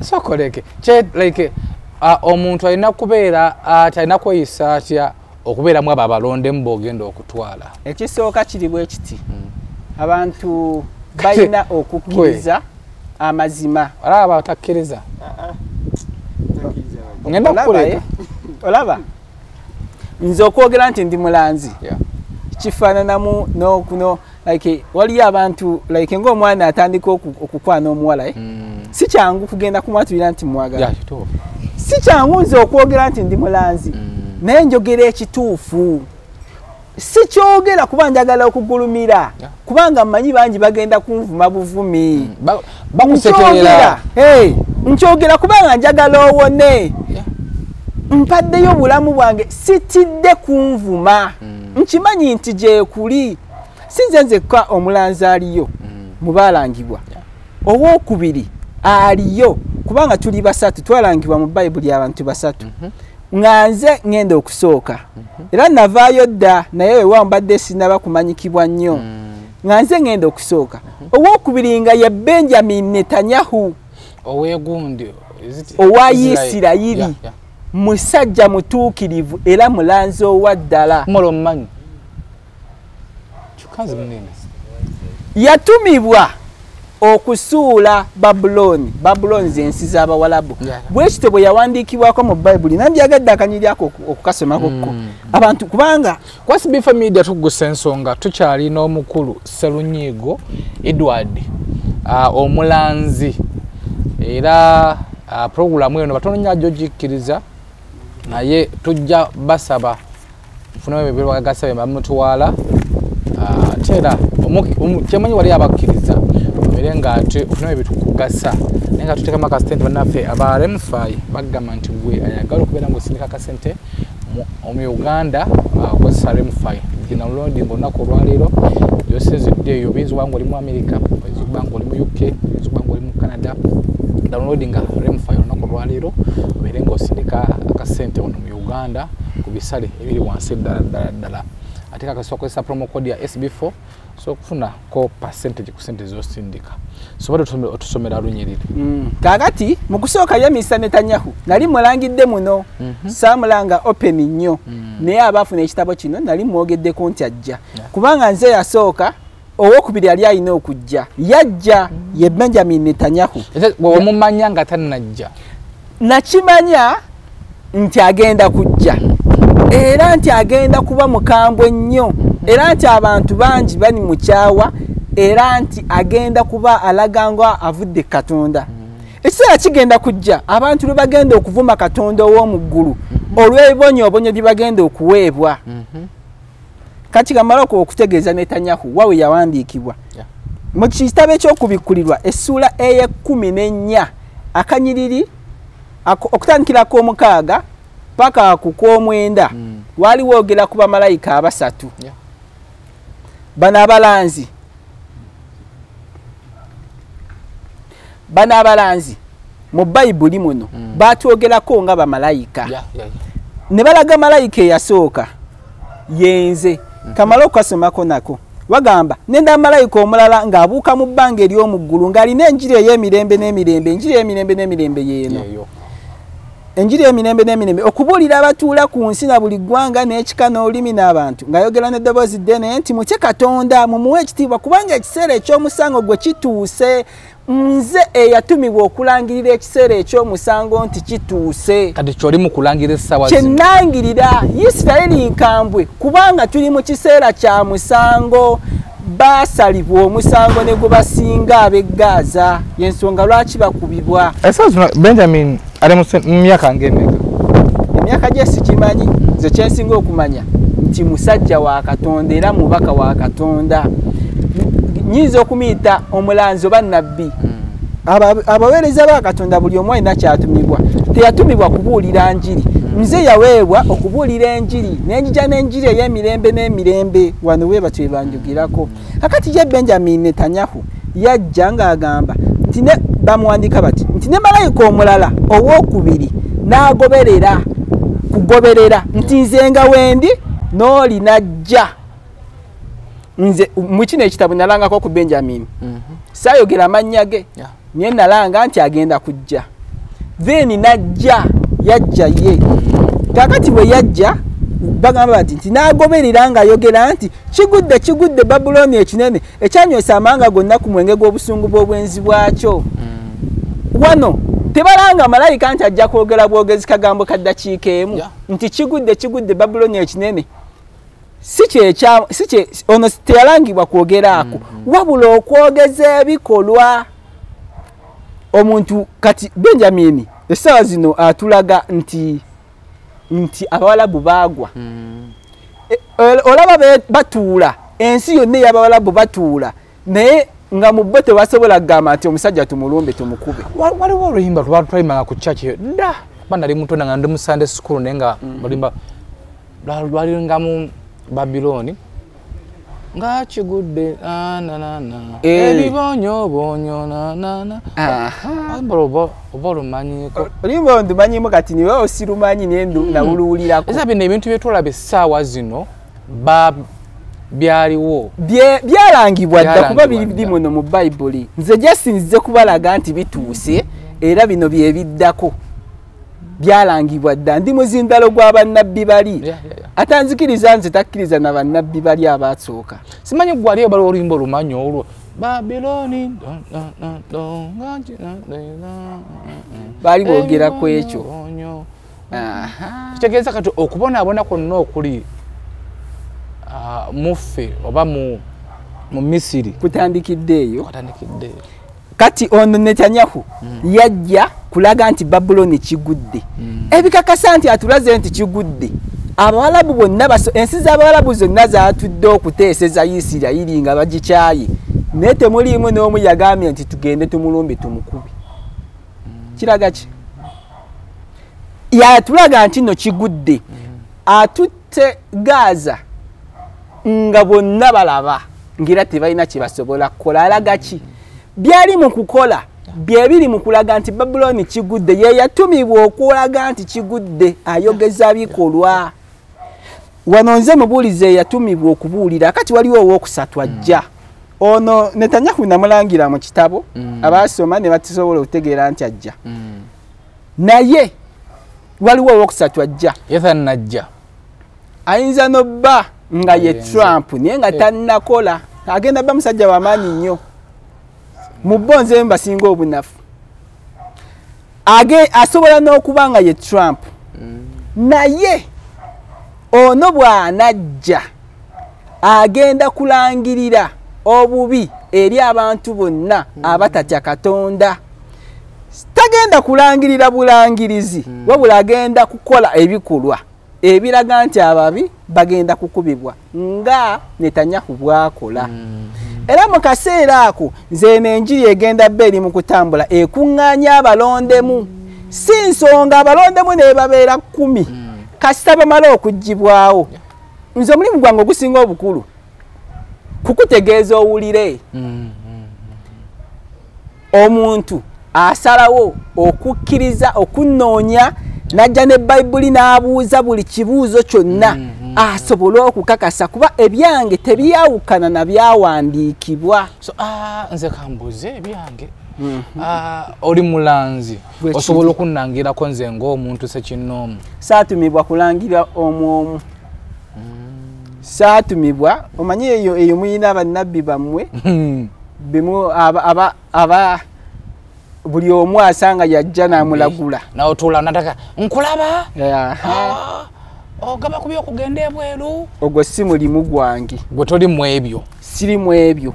asokoleke like omuntu alina kubeera atya, alina kweyisa atya okubeeramu abo abalondemu b'ogenda okutwala? Ekisooka kiri bwe kiti, abantu balina okukkiriza amazima. Olaba batakkiriza, ngenda kukuleka. Olaba nze okwogera nti ndi mulanzi kifaananamu n'okuno like waliyo abantu like ng'omwana atandika okukwana omuwala, si kyangu kugenda kumwatulira nti mwagala. Si kyangu nze okwogera nti ndi mulanzi, naye njogera ekituufu. Si kyogera kuba njagala okugulumira, kubanga mmanyi bangi bagenda kunvuma buvumi. Bakusekerera. Nkyogera kubanga njagala owone. Mpaddeyo obulamu bwange, sitidde kunvuma. Nkimanyi nti gyekuli. Si nze nzekka omulanzi aliyo mu baalangibwa. Owookubiri aliyo, kubanga tuli basatu, twalangibwa mu Bayibuli abantu basatu. Nga nze ngenda okusooka, era navaayo dda, naye weewaawo mbadde sinnaba kumanyikibwa nnyo. Nga nze ngenda okusooka. Owookubiri nga ye Benjamin Netanyahu owa Isirayiri, musajja mutuukirivu era mulanzi owa ddala. Yatumibwa okusuula Babuloni. Babuloni z'ensi z'Abawalabu. Bwe kityo bwe yawandiikibwako mu Bayibuli, nandyagadde akanyiri ako okukasomako ko abantu, kubanga Kwasibifa Media tugusa ensonga, tukyalina omukulu Sserunyiigo Edward omulanzi, era puroguramu eno batono nnyo ajja ogikkiriza, naye tujja basaba nfunemu ebyo bagasabe bamutwala. Ate era kyemanyi wali abakkiriza obeere nga ate ofunemu ebitukugasa, naye nga tuteekamu akasente. Bannaffe aba Remfi bagamba nti gwe ayagala okubeera ng'osindika akasente mu Uganda okozesa Remfi. Downloading olunaku olwaleero yosinzidde eyo, oyinza okuba nga oli mu America, oyinza okuba nga oli mu UK, oyinza okuba nga oli mu Canada. Downloadinga Remfy olunaku olwaleero obeere ng'osindika akasente wano mu Uganda ku bisale ebiri wansi ddala ddala ddala. Ate kakasobola kukozesa promo code ya SB4 so okufuna ko percentage ku sente z'osindika. So bado otusomera lunyiriri. Kaakati mu kusooka ye Mr. Netanyahu nali mulangidde muno, saamulanga open nnyo, naye abaafuna ekitabo kino nali mwogeddeko nti ajja, kubanga nze yasooka, owokubiri yali alina okujja, yajja ye Benjamin Netanyahu. Wamumanya nga tannajja? Nakimanya nti agenda kujja, era nti agenda kuba mukambwe nnyo, era nti abantu bangi bali mukyawa, era nti agenda kuba alaga nga avudde Katonda. Ekiseera kigenda kujja abantu lwe bagenda okuvuma Katonda ow'omu ggulu olw'ebibonyoobonyo bye bagenda okuweebwa. Kati kamala okutegeeza Netanyahu wawe yawandiikibwa mu kitabo eky'okubikkulirwa essuula ey'e14 akanyiriri okutandikira ku 6 paka ku 9, waliwo ogera ku bamalayika abasatu. Bano abalanzi mu Bayibuli muno batwogerako nga bamalayika. Ne balaga malayika eyasooka yenze. Kamala okukasomako nako wagamba nenda malayika omulala ng'abuuka mu bbanga ery'omu ggulu ng'alina enjiri ey'emirembe n'emirembe, enjiri ey'emirembe n'emirembe yeeno, enjiri ey'emirembe n'emirembe, okubuulira abatuula ku nsi na buli ggwanga n'ekika n'olulimi n'abantu, ng'ayogera n'eddoboozi ddene nti mutye Katonda, mumuwe ekitiibwa, kubanga ekiseera eky'omusango gwe kituuse. Nze eyatumibwa okulangirira ekiseera eky'omusango nti kituuse. Kati ky'oli mu kulangira essaawa zino. Kye nnangirira Isirayiri nkambwe, kubanga tuli mu kiseera kya musango. Baasalibwa omusango ne gubasinga ab'e Gaaza, y'ensonga lwaki bakubibwa. Essaawa zino Benjamin ali mu myaka ng'emeka? Emyaka gye sikimanyi, nze kyensinga okumanya nti musajja wa Katonda era mubaka wa Katonda. Nyinza okumuyita omulanzi oba nnabbi. Abaweereza ba Katonda buli omu alina kyatumibwa. Teyatumibwa kubuulira njiri, nze yaweebwa okubuulira enjiri, n'enjija n'enjiri ey'emirembe n'emirembe. Wano we batyo banjugirako. Kakati ye Benjamin Netanyahu yajja ng'agamba nti ne bamuwandiika bati nti ne malayika omulala owokubiri n'agoberera kugoberera nti nze nga wendi n'oli n'ajja. Nze mu kino ekitabo nalangako ku Benjamin, saayogera amannya ge, naye nalanga nti agenda kujja. Then n'ajja, yajja ye. Kaakati bwe yajja bagamba bati nti n'agoberera ng'ayogera nti kigudde, kigudde Babulooni ekinene ekyanywesa amawanga gonna ku mwenge gw'obusungu bw'obwenzi bwakyo. Wano tebalanga malayika nti ajja kwogera bwogezi kagambo ka ddakiika emu nti kigudde, kigudde Babulooni ekinene. Si kye ono teyalangibwa kwogera ako, wabula okwogeza ebikolwa. Omuntu kati Benjamin essaawa zino atulaga nti Abawalabu baagwa. Olaba batuula ensi yonna ey'Abawalabu batuula, naye nga mu bo tebasobola kugamba nti omusajja tumulumbe tumukube. Waliwo oluyimba lwatwayimbanga ku church dda, kuba nali muto nga ndi mu Sunday school, naye nga oluyimba lwalinga mu Babiloni nga kigudde ebibonyoobonyo nanana. Oba olumanyiiko? Oluyimba ndumanyimu kati niwe osirumanyi naye nawuluwulirako. Eza bino ebintu bye tulaba essaawa zino byaliwo, byalangibwa dda, kuba biri muno mu Bayibuli. Nze gyesinzize kubalaga nti bituuse era bino bye biddako, byalangibwa dda. Ndi muzindalo gwa bannabbi bali, atanzikiriza nze takkiriza na bannabbi bali abaasooka. Simanyi gwali bali oluyimba olumanyi olwo Babiloni baali boogera ku ekyo. Kitegeeza kati okubonaabona kwonna okuli muffe oba mu Misiri kutandikidde eyo. Kati ono Netanyahu yajja kulaga nti Babulooni kigudde. Ebikakasa nti atulaze nti kigudde, Abawalabu bonna, ensi z'Abawalabu zonna zaatudde okuteeseza Isirayiri nga bagikyaye, naye temuliimu n'omu yagambye nti tugende tumulumbe tumukube. Kiraga ki? Yatulaga nti nno kigudde. Atutte Gaza Nga bonna balaba ngira tebalina kye basobola kukola. Alaga ki? Byali mu kukola byebiri mu kulaga nti Babuloni kigudde. Ye yatumibwa okulaga nti kigudde, ayogeza bikolwa. Wano nze mubuulize yatumibwa okubuulira. Kati waliwo owookusatu ajja. Ono Netanyahu namulangira mu kitabo, abasoma ne batasobola okutegeera nti ajja. Naye waliwo owookusatu ajja. Ethan najja. Ayinza n'obba nga ye Trump, naye nga tannakola. Agenda bba musajja w'amaanyi nnyo. Mu bo nze mbasinga obunafu. Asobola n'okuba nga ye Trump. Naye ono bw'anajja agenda kulangirira obubi eri abantu bonna abatatya Katonda. Tagenda kulangirira bulangirizi, wabula agenda kukola ebikolwa ebiraga nti ababi bagenda kukubibwa nga Netanyahu bw'akola. Era mu kaseera ako nze n'enjiri egenda bba eri mu kutambula ekuŋŋaanya abalondemu. Si nsonga abalondemu ne babeera 10 kasita bamala okuggyibwawo. Nze omulimu gwange ogusinga obukulu kukutegeeza owulire. Omuntu asalawo okukkiriza okunoonya n'ajja ne Bayibuli n'abuuza buli kibuuzo kyonna asobole okukakasa, kuba ebyange tebyawukana na byawandiikibwa. So, nze kambuuze ebyange. Oli mulanzi, osobola okunnangirako nze ng'omuntu ssekinnoomu? Saatumibwa kulangira omu. Saatumibwa, omanyi eyo muyina bannabbi bammwe bimu aba buli omu asanga yajja n'amulagula. N'otuula n'ataka nkulaba ogaba kubi okugenda ebweru. Ogwo si mulimu gwange. Gwe toli mu ebyo? Siri mu ebyo.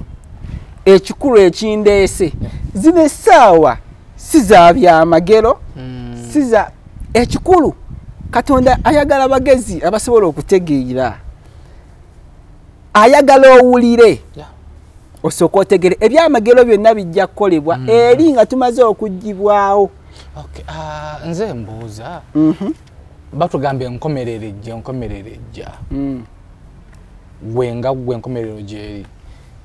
Ekikulu ekindeese zino essaawa si za byamagero, si za ekikulu. Katonda ayagala bagezi abasobola okutegeera. Ayagala owulire. Osooka otegere ebyamagero byonna bijja kukolebwa eri nga tumaze okuggyibwawo. Nze mbuuza, batugambye enkomerero ejja, enkomerero ejja. Gwe nga gwe enkomerero gy'eri?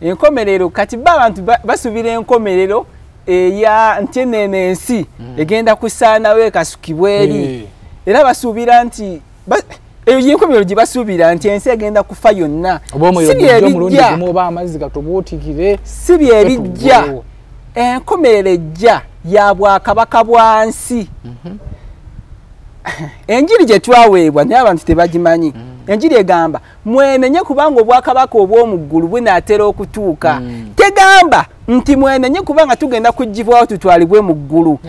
Enkomerero kati ba abantu basuubira enkomerero eya nti eno ensi egenda kusaanawo ekasukibwa eri. Era basuubira nti eyo y'enkomerero gye basuubira nti ensi egenda kufa yonna. Si byebijja. Enkomerero ejja ya bwakabaka bwa nsi. Enjiri gye twaweebwa naye abantu tebagimanyi. Enjiri egamba mwenenye kubanga obwakabaka obw'omu ggulu bunaatera okutuuka. Tegamba nti mwenenye kubanga tugenda kuggyibwawo tutwalibwe mu ggulu.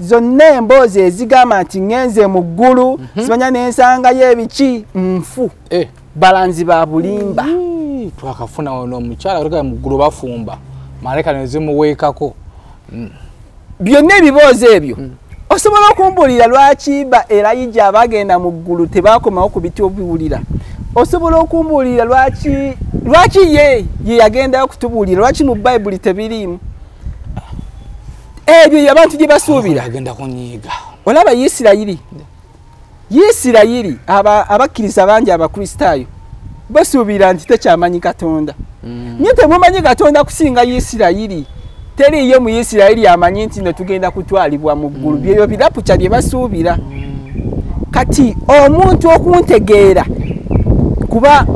Zonna emboozi ezigamba nti ŋŋenze mu ggulu, simanya n'ensangayo ebiki, nfu. Balanzi ba bulimba. Twakafuna ono omukyala atugamba mu ggulu bafumba, malayika ne zimuweekako. Byonna ebiboozi ebyo osobola okumbuulira lwaki ba Elijah abagenda mu ggulu tebakomawo ku biti obiwulira? Osobola okumbuulira lwaki ye yagendayo okutubuulira? Lwaki mu Bayibuli tebiriimu? Ebyo abantu gye basuubira. Agenda kunyiiga. Olaba Isirayiri. Isirayiri abakkiriza bangi Abakristaayo basuubira nti tekyamanyi Katonda. Naye temumanyi Katonda kusinga Isirayiri. Teriiyo mu Isirayiri amanyi nti no tugenda kutwalibwa mu ggulu. Byebyo birapuca bye basuubira. Kati omuntu okuntegeera kuba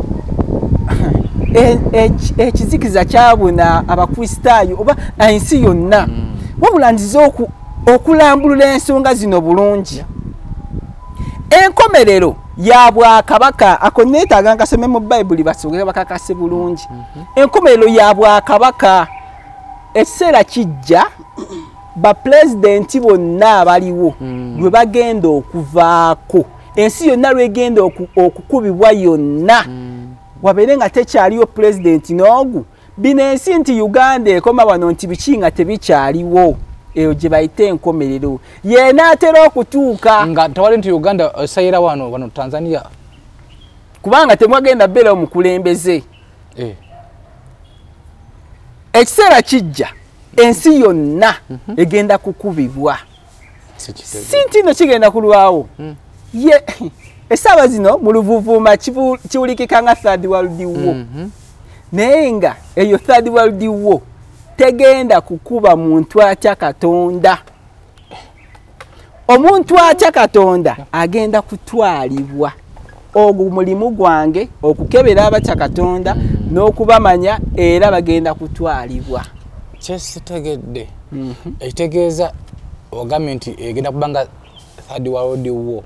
ekizikiza kyabuna Abakristaayo oba ensi yonna. Wabula nzize okulambulula ensonga zino bulungi. Enkomerero ya bwakabaka, ako neetaaga nkasome mu Bayibuli basooke bakakase bulungi. Enkomerero ya bwakabaka, ekiseera kijja bapulezidenti bonna abaliwo lwe bagenda okuvaako. Ensi yonna lwegenda okukubibwa yonna. Wabeere nga tekyaliwo pulezidenti n'ogu. Bino ensi nti Uganda ekoma wano nti biki nga tebikyaliwo. Eyo gye bayita enkomerero. Yenaatera okutuuka. Nga tewali nti Uganda osayira wano Tanzania. Kubanga temwagenda bbeera omukulembeze. Ekiseera kijja ensi yonna egenda kukubibwa. Si nti nno kigenda kulwawo. Ye Essaawa zino mu luvuvuuma kiwulikika nga third world war. Naye nga eyo third world war tegenda kukuba muntu atya Katonda. Omuntu atya Katonda agenda kutwalibwa. Ogwo mulimu gwange okukebera abatya Katonda n'okubamanya, era bagenda kutwalibwa. Kyesitegedde ekitegeeza ogambye nti egenda kubanga third world war.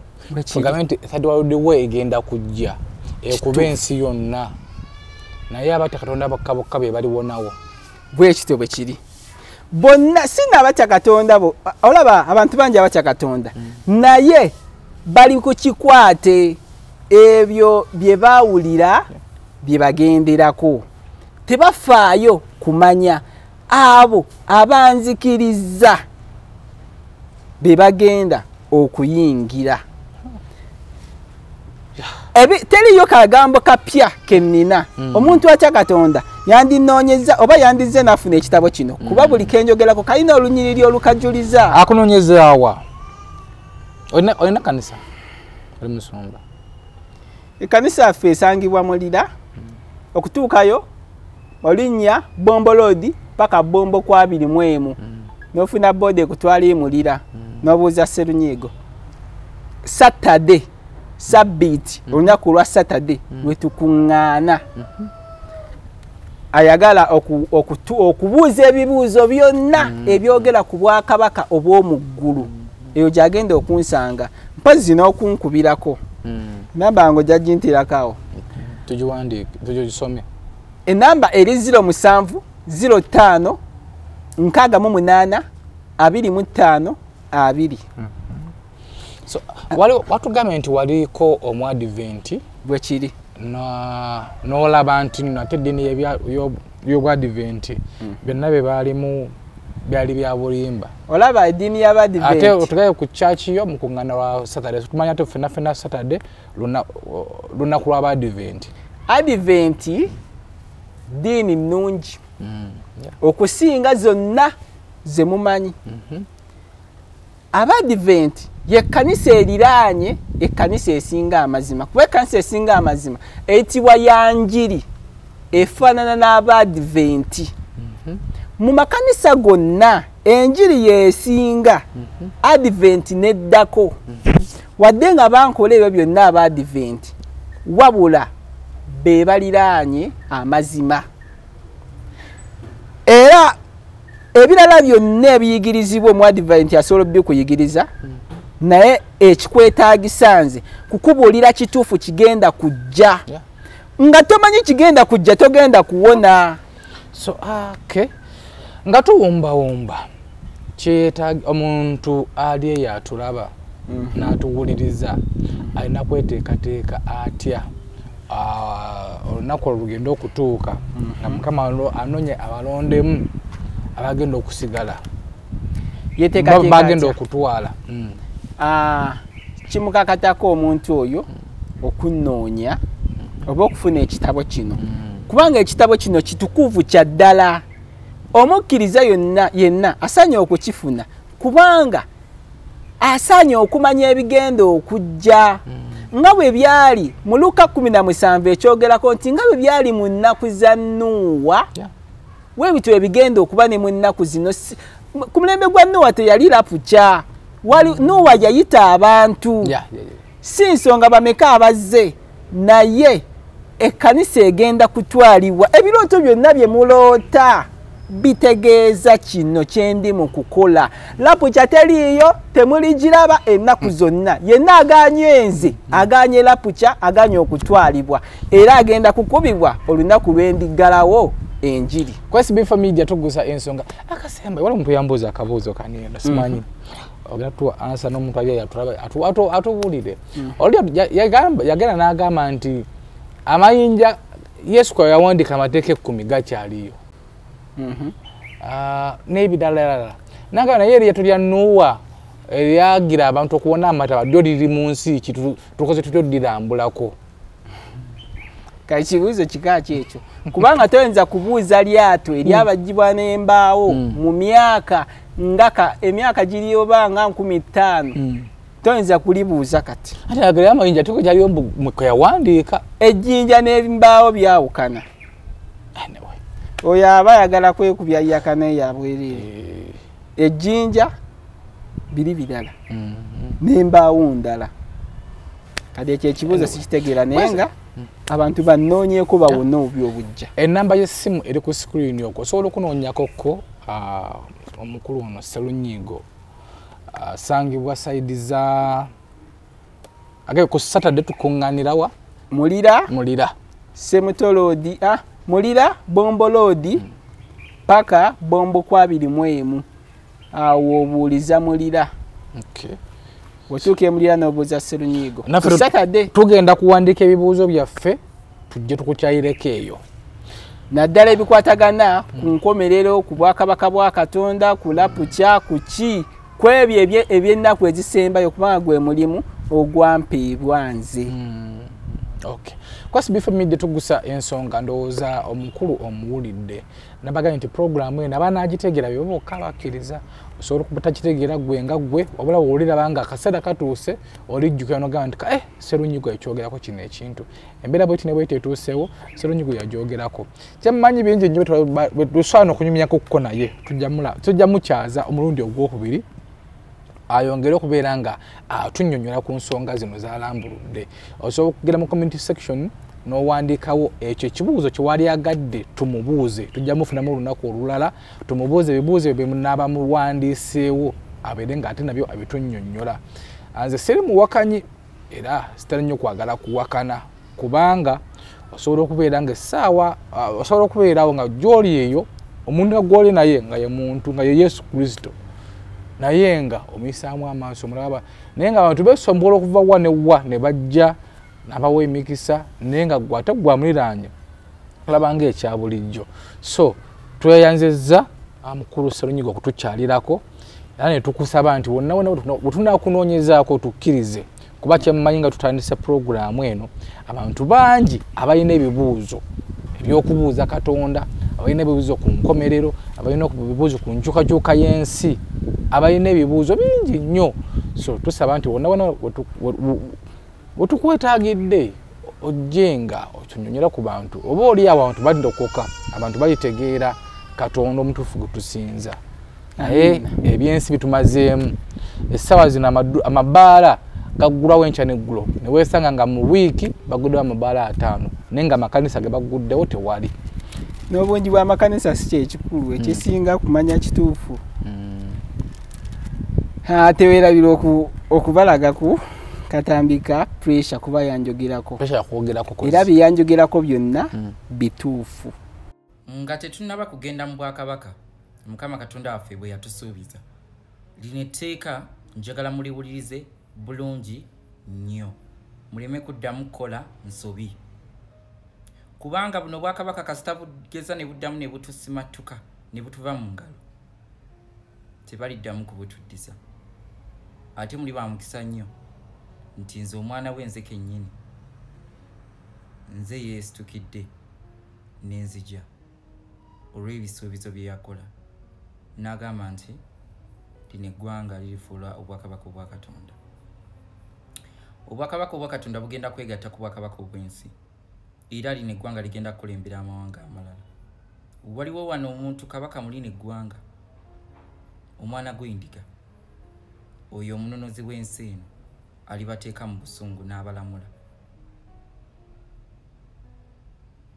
Ogambye nti third world war egenda kujja ekuba ensi yonna, naye abatya Katonda bokka bokka be baliwonawo. Bwe kityo bwe kiri. Bonna sina abatya Katonda bo, olaba abantu bangi abatya Katonda naye bali ku kikwate ebyo bye baawulira bye bagenderako. Tebafaayo kumanya abo abanzikiriza be bagenda okuyingira. Teriyo kagambo kapya kennina. Omuntu atya Katonda yandinoonyeza oba yandizze nafuna ekitabo kino, kuba buli kenjogerako kalina olunyiriri olukajuliza. Akunoonyeza awa? Olina kanisa? Oli musumba? Ekkanisa yaffe esangibwa Mulira. Okutuukayo olinnya Bombo Road paka Bombo kwa 21. N'ofuna boda ekutwala e Mulira, n'obuuza Sserunyiigo. Saturday, Sabbiiti, olunaku lwa Saturday lwe tukuŋŋaana. Ayagala okubuuza ebibuuzo byonna ebyogera ku bwakabaka obw'omu ggulu, eyo gy'agenda okunsanga. Mpozzi n'okunkubirako. Namba yange ojja gintirako awo. Tugiwandiike, tugisome. Enamba eri 07 05 68 25 2. So watugambye nti waliko omwadiventi. Bwe kiri. N'olaba nti nno ate eddiini y'obwadiventi byonna bye baalimu byali bya bulimba. Olaba eddiini y'abadiventi. Ate otugaye ku church yo mu kuŋŋaana lwa Saturday. Tumanya ate ffenna ffenna Saturday lunaku lw'abadiventi. Adiventi ddiini nnungi okusinga zonna ze mumanyi. Abadiventi ye kkanisa eriraanye ekkanisa esinga amazima, kuba ekkanisa esinga amazima eyitibwa ya njiri, efaanana n'abadiventi. Mu makanisa gonna enjiri yeesinga, adiventi neddako. Wadde nga bankola ebyo byonna abadiventi, wabula be baliraanye amazima. Era ebirala byonna ebiyigirizibwa omuadiventi asobola obikuyigiriza, naye ekikwetaagisa nze kukubuulira kituufu kigenda kujja. Nga tomanyi kigenda kujja togenda kuwona. So okay, nga tuwumbawumba kyetaaga omuntu ali eyo atulaba n'atuwuliriza alina kweteekateeka atya olunaku olugenda okutuuka nga Mukama anonye abalondemu abagenda okusigala, bagenda okutwala. Kimukakatako omuntu oyo okunoonya oba okufuna ekitabo kino, kubanga ekitabo kino kitukuvu kya ddala. Omukkiriza yonna yenna asaanye okukifuna, kubanga asaanye okumanya ebigenda okujja. Nga bwe byali mu Luka 17 ekyogerako nti nga bwe byali mu nnaku za Nuuwa, bwe bityo ebigenda okuba ne mu nnaku zino. Ku mulembe gwa Nuuwa teyali rapukya. Nuuwa yayita abantu, si nsonga bameka abazze, naye ekkanisa egenda kutwalibwa. Ebirooto byonna bye muloota bitegeeza kino kye ndi mu kukola. Lapukya teriiyo, temuligiraba ennaku zonna. Yenna aganye nze, aganye lapukya, aganye okutwalibwa, era agenda kukubibwa olunaku lw'endiggalawo enjiri. Ku SB4 Media tugusa ensonga akasemba. Wali omuntu yambuuza akabuuzo kanienda simanyi ogenda tuwa ansa n'omuntu ali atulaba atubuulire. Oli yagenda n'agamba nti amayinja Yesu kwe yawandiika amateeka 10 gakyaliyo. N'ebirala nagamba, naye eryato lya Nuuwa eryagira abantu okuwona amataba lyo liri mu nsi ki? Tukoze tutya oddilambulako? Kakibuuzo kika kyekyo, kubanga toyinza kubuuza lyato eryabajjibwa n'embaawo mu myaka ngaka emyaka giri oba nga 5000. Toyinza kulibuuza kati. Ate agere amayinja tuko jaliyo mwe yawandiika. Ejjinja n'embaawo byawukana. Anyway. Oyo aba ayagala kwekubya yakana eyabwereere. Ejjinja biri birala. N'embaawo ndala. Kati ekyo ekibuuzo sikitegeera naye nga abantu bannoonyeeko bawone obubi obujja. Ennamba y'essimu eri ku screen okwo osobola okunoonyako ko omukulu ono Sserunyigo asangibwa saidi za age ku Saturday tukuŋŋaanirawa Mulira Ssemutoloodi Mulira Bombo Loodi paka Bombo kwa 21 awo obuuliza Mulira. Okay. Otuuka Mulira n'obuuza Sserunyigo. Ku Saturday tugenda kuwandiika ebibuuzo byaffe tujje tukukyayireko eyo. Naddala ebikwatagana ku nkomerero, ku bwakabaka bwa Katonda, ku lapukya, ku ki, ku ebyo eby'ennaku ezisembayo kubanga gwe mulimu ogwampeebwa nze. Okay. Kwasi before midday tugusa ensonga ndowooza omukulu omuwulidde. Nabagambye nti pulogulaamu eno abaanaagitegeera be bokka bakkiriza. Osobola okutakitegeera ggwe nga ggwe wabula bw'oliraba nga akaseera katuuse olijjukira n'ogamba nti Sserunyigo yakyogerako kino ekintu. Embeera bw'eti ne bw'eti etuuseewo Sserunyigo yagyogerako. Kyemmanyi bingi nnyo tusaana okunyumyako kko naye tujja mukyaza omulundi ogwokubiri ayongere okubeera nga atunnyonnyola ku nsonga zino z'alambuludde. Osobola okugenda mu community section n'owandiikawo ekyo ekibuuzo kye wali agadde tumubuuze. Tujja mufunamu olunaku olulala tumubuuze ebibuuzo bye munaaba muwandiiseewo abeere ng'ate nabyo abitunnyonnyola. Nze siri muwakanyi era sitera nnyo kwagala kuwakana kubanga osobola okubeera ng'essaawa osobola okubeerawo nga gy'oli eyo omuntu nga gw'oli naye nga ye muntu nga ye Yesu Kristo naye nga omuyisaamu amaaso omulaba naye nga abantu beesombola okuva wa ne wa ne bajja n'abawa emikisa naye nga ggwe ate ggwe amuliraanye olaba ng'ekya bulijjo. So tweyanzizza mukulu Sserunyigo okutukyalirako era ne tukusaba nti wonna wonna bwe tunaakunoonyezaako tukkirize kuba kyemmanyi nga tutandise pulogulaamu eno abantu bangi abalina ebibuuzo ebyokubuuza Katonda, abalina ebibuuzo ku nkomerero, abalina ebibuuzo ku nkyukakyuka y'ensi, abalina ebibuuzo bingi nnyo. So tusaba nti wonna wonna wetukwetaagidde ojje nga otunnyonnyola ku bantu oba oli awo abantu baddokoka, abantu balitegeera Katonda omutuufu gwe tusinza. Naye ebyensi bitumazeemu. Essaawa zino amabaala gaggulwawo enkya n'eggulo ne weesanga nga mu wiiki baguddewo amabaala 5 naye nga amakanisa ge baguddewo tewali. N'obungi bw'amakanisa si kyekikulu, ekisinga kumanya kituufu. Teweerabira okubalaga ku katambika pressure kuba yanjogerako. Pressure yakwogerako. Era bye yanjogerako byonna bituufu. Nga tetunnaba kugenda mu bwakabaka Mukama Katonda waffe bwe yatusuubiza. Lino etteeka njagala muliwulirize bulungi nnyo muleme kuddamu kukola nsobi. Kubanga buno bwakabaka kasita bugeza ne buddamu ne butusimattuka ne butuva mu ngalo tebaliddamu kubutuddiza. Ate muli ba mukisa nnyo nti nze omwana we nze kennyini nze yeesitukidde ne nzija olw'ebisuubizo bye yakola n'agamba nti lino eggwanga lirifuula obwakabaka obwa Katonda. Obwakabaka obwa Katonda bugenda kwegatta ku bwakabaka obw'ensi era lino eggwanga ligenda kukulembera amawanga amalala. Waliwo wano omuntu kabaka mu lino eggwanga omwana gw'endiga oyo omunonozi w'ensi eno alibateeka mu busungu n'abalamula.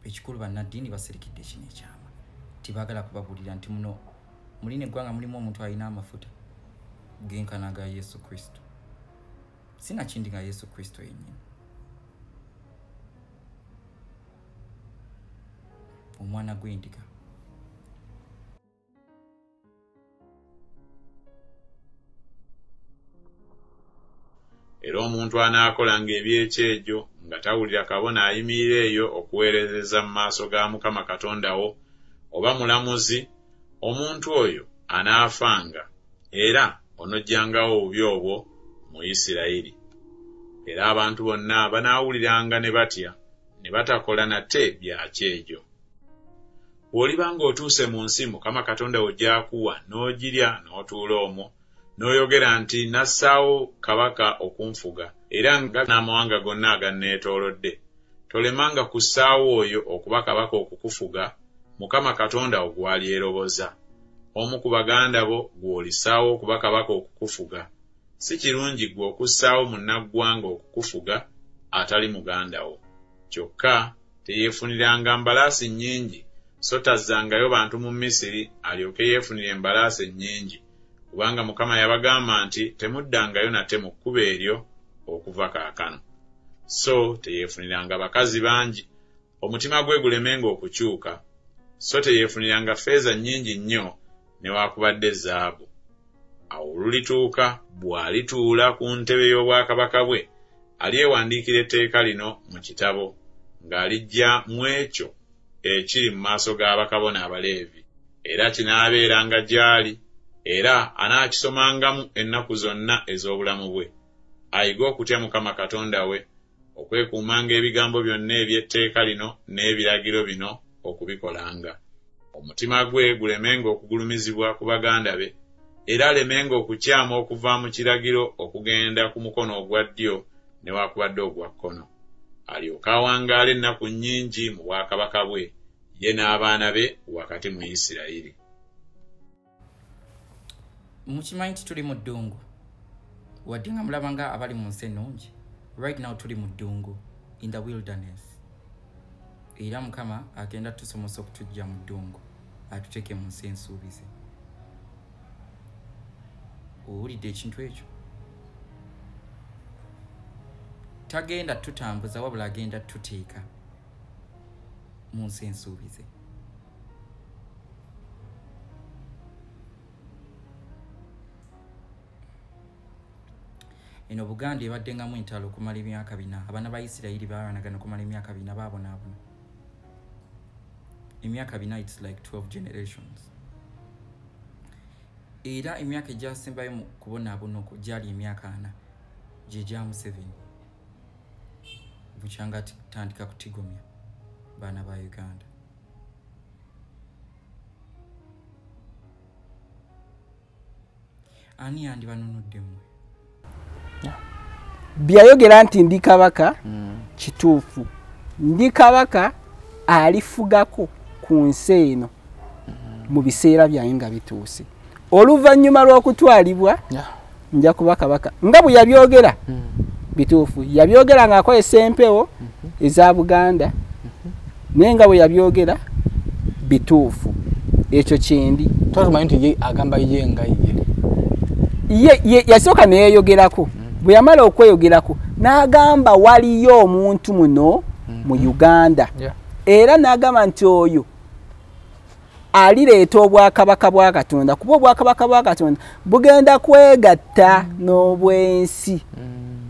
Ekikulu bannaddiini basirikidde kino ekyama tibaagala kubabuulira nti muno mulina eggwanga mulimu omuntu alina amafuta genkana ga Yesu Kristo. Sinakindi nga Yesu Kristo yennyini. Omwana gw'endiga. Era omuntu anaakolanga ebyekyejo nga tawulira kabona ayimirira eyo okuweerezeza mu maaso ga Mukama Katonda wo oba mulamuzi, omuntu oyo anaafanga era onoggyangawo obubi obwo mu Isirayiri. Era abantu bonna banaawuliranga ne batya ne batakola nate bya kyejo. Bw'oliba ng'otuuse mu nsi Mukama Katonda wo gy'akuwa n'ogirya n'otuula omwo, N'oyogera nti, Nassaawo kabaka okunfuga, era nga n'amawanga gonna aganneetoolodde. Tolemanga kussaawo oyo okuba kabaka okukufuga, Mukama Katonda wo gw'alyeroboza. Omu ku baganda bo gw'olissaawo okuba kabaka okukufuga. Si kirungi ggwe okussaawo munnaggwanga okukufuga, atali muganda wo. Kyokka teyeefuniranga mbalaasi nnyingi, so tazzangayo bantu mu Misiri alyoke yeefunire embalaasi ennyingi, kubanga Mukama yabagamba nti, Temuddangayo nate mu kkubo eryo okuva kaakano. So teyeefuniranga bakazi bangi, omutima gwe gulemenga okukyuka, so teyeefuniranga ffeeza nnyingi nnyo newaakubadde zaabu. Awo olulituuka, bw'alituula ku ntebe y'obwakabaka bwe, alyewandiikira etteeka lino mu kitabo, ng'aliggya mu ekyo ekiri mu maaso ga bakabona Abaleevi, era kinaabeeranga gy'ali, era anaakisomangamu ennaku zonna ez'obulamu bwe, ayige okutya Mukama Katonda we, okwekuumanga ebigambo byonna eby'etteeka lino n'ebiragiro bino okubikolanga. Omutima gwe gulemenga okugulumizibwa ku baganda be, era alemenga okukyama okuva mu kiragiro okugenda ku mukono ogwa ddyo newakubadde ogwa kkono, alyoke awangaale ennaku nnyingi mu bwakabaka bwe, ye n'abaana be wakati mu Isirayiri. Mukimanyi nti tuli mu ddungu, wadde nga mulaba nga abali mu nsi ennungi. Right now tuli mu ddungu, in the wilderness, era Mukama agenda tusomosa okutujja mu ddungu atuteeke mu nsi ensuubize. Owulidde ekintu ekyo? Tagenda tutambuza, wabula agenda tuteeka mu nsi ensuubize. Eno Buganda ebaddengamu entalo okumala emyaka 4. Abaana ba Isirayiri balwanagana okumala emyaka 4, baabonaabona emyaka 4. It's like 12 generations. Era emyaka egyasembayo mu kubonaabona okwo gyali emyaka 4, gye gya Museveni bukyanga tandika kutigomya baana ba Uganda. Ani yandibanunudde mmwe? Byayogera nti ndi kabaka, kituufu. Ndi kabaka alifugako ku nsi eno mu biseera byange nga bituuse. Oluvannyuma lw'okutwalibwa nja kuba kabaka. Nga bwe yabyogera bituufu. Yabyogera ng'akozesa empewo eza Buganda, naye nga bwe yabyogera bituufu. Ekyo kyendi. Tumanyi nti ye agamba ye nga ye. Ye yasooka ne yeeyogerako. Bwe yamala okweyogerako n'agamba waliyo omuntu muno mu Uganda. Era n'agamba nti oyo alireeta obwakabaka bwa Katonda, kuba obwakabaka bwa Katonda bugenda kwegatta n'obwensi.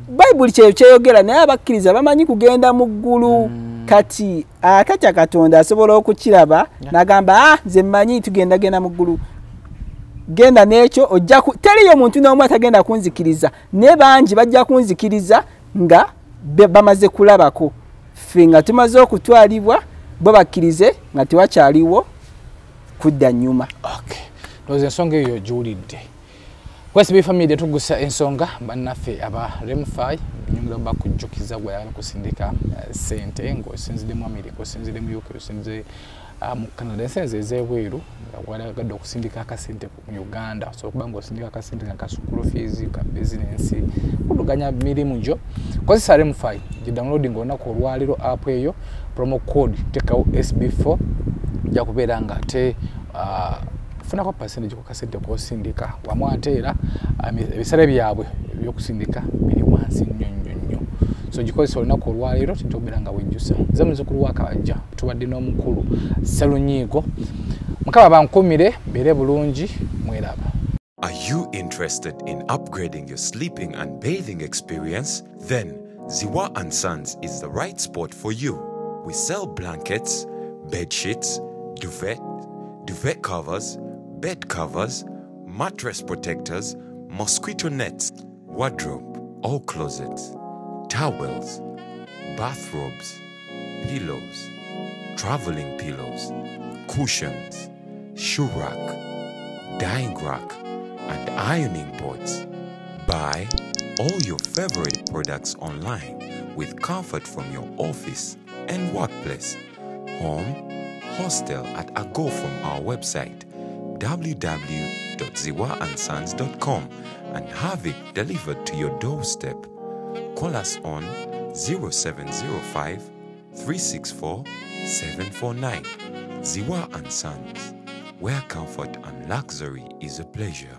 Bayibuli kyeyo kyeyogera, naye abakkiriza bamanyi kugenda mu ggulu. Kati atatya Katonda asobola okukiraba n'agamba, nze mmanyi tugendagenda mu ggulu, genda n'ekyo ojja teriyo muntu n'omu atagenda kunzikiriza, naye bangi bajja kunzikiriza nga bamaze kulabako. Ffe nga tumaze okutwalibwa, bo bakkirize nga tewakyaliwo kudda nnyuma. Okay. Ndowooza ensonga eyo gy'owulidde. Kwesibi family tugusa ensonga bannaffe aba Remfi nyongera bakujjukiza gw'ayagala kusindika ssente ng'osinzidde mu America, osinzidde mu UK, osinzidde mu Canada, ensi ez'ebweru nga gw'ayagadde okusindika akasente mu Uganda, osobola okuba ng'osindika akasente nga ka school fees, ka business, kuduganya mirimu gyo. Kozesa Remfi, gi downloading olunaku olwaleero app eyo, promo code teekawo SB4, ojja kubeera nga ate funako percentage ku kasente k'osindika wamu, ate era ebisale byabwe ebyokusindika biri wansi nnyo nnyo nnyo. So gikozesa olunaku olwaleero, kijja okubeera nga wejjusa. Nze muzzukulu wa Kabajja, tubadde n'omukulu Sserunyiigo. Mukama bankumire, mbeere bulungi, mweraba. Are you interested in upgrading your sleeping and bathing experience? Then Ziwa and Sons is the right spot for you. We sell blankets, bed sheets, duvet, duvet covers, bed covers, mattress protectors, mosquito nets, wardrobe or closets, towels, bathrobes, pillows, traveling pillows, cushions, shoe rack, dyeing rack, and ironing boards. Buy all your favorite products online with comfort from your office and workplace, home, hostel at a go from our website www.ziwaandsons.com and have it delivered to your doorstep. Call us on 0705 364 749. Ziwa and Sons, where comfort and luxury is a pleasure.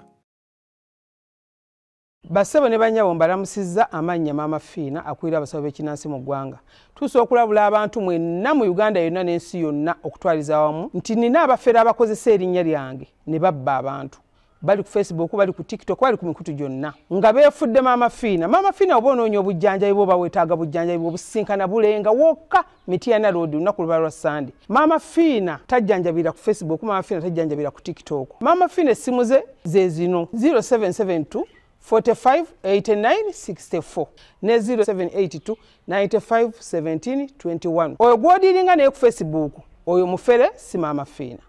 Bassebo ne bannyabo, mbalamusizza amannya Maama Fiina, akulira abasawo b'ekinnansi mu ggwanga. Tuusa okulabula abantu mwenna mu Uganda yonna n'ensi yonna okutwaliza awamu nti nina abafere abakozesa erinnya lyange ne babba abantu. Bali ku Facebook, bali ku TikTok, bali ku mikutu gyonna nga beefudde Maama Fiina. Maama Fiina oba onoonya obujjanjabi bwoba weetaaga bujjanjabi obusinkana bulenga wokka Mityana Road, olunaku luba lwa Sande. Maama Fiina tajjanjabira ku Facebook, Maama Fiina tajjanjabira ku TikTok. Maama Fiina essimu ze ze zino: 0772 45 89 64 ne 0782 95 17 21. Oyo gw'odiringa naye ku Facebook, oyo mufere, si Maama Fiina.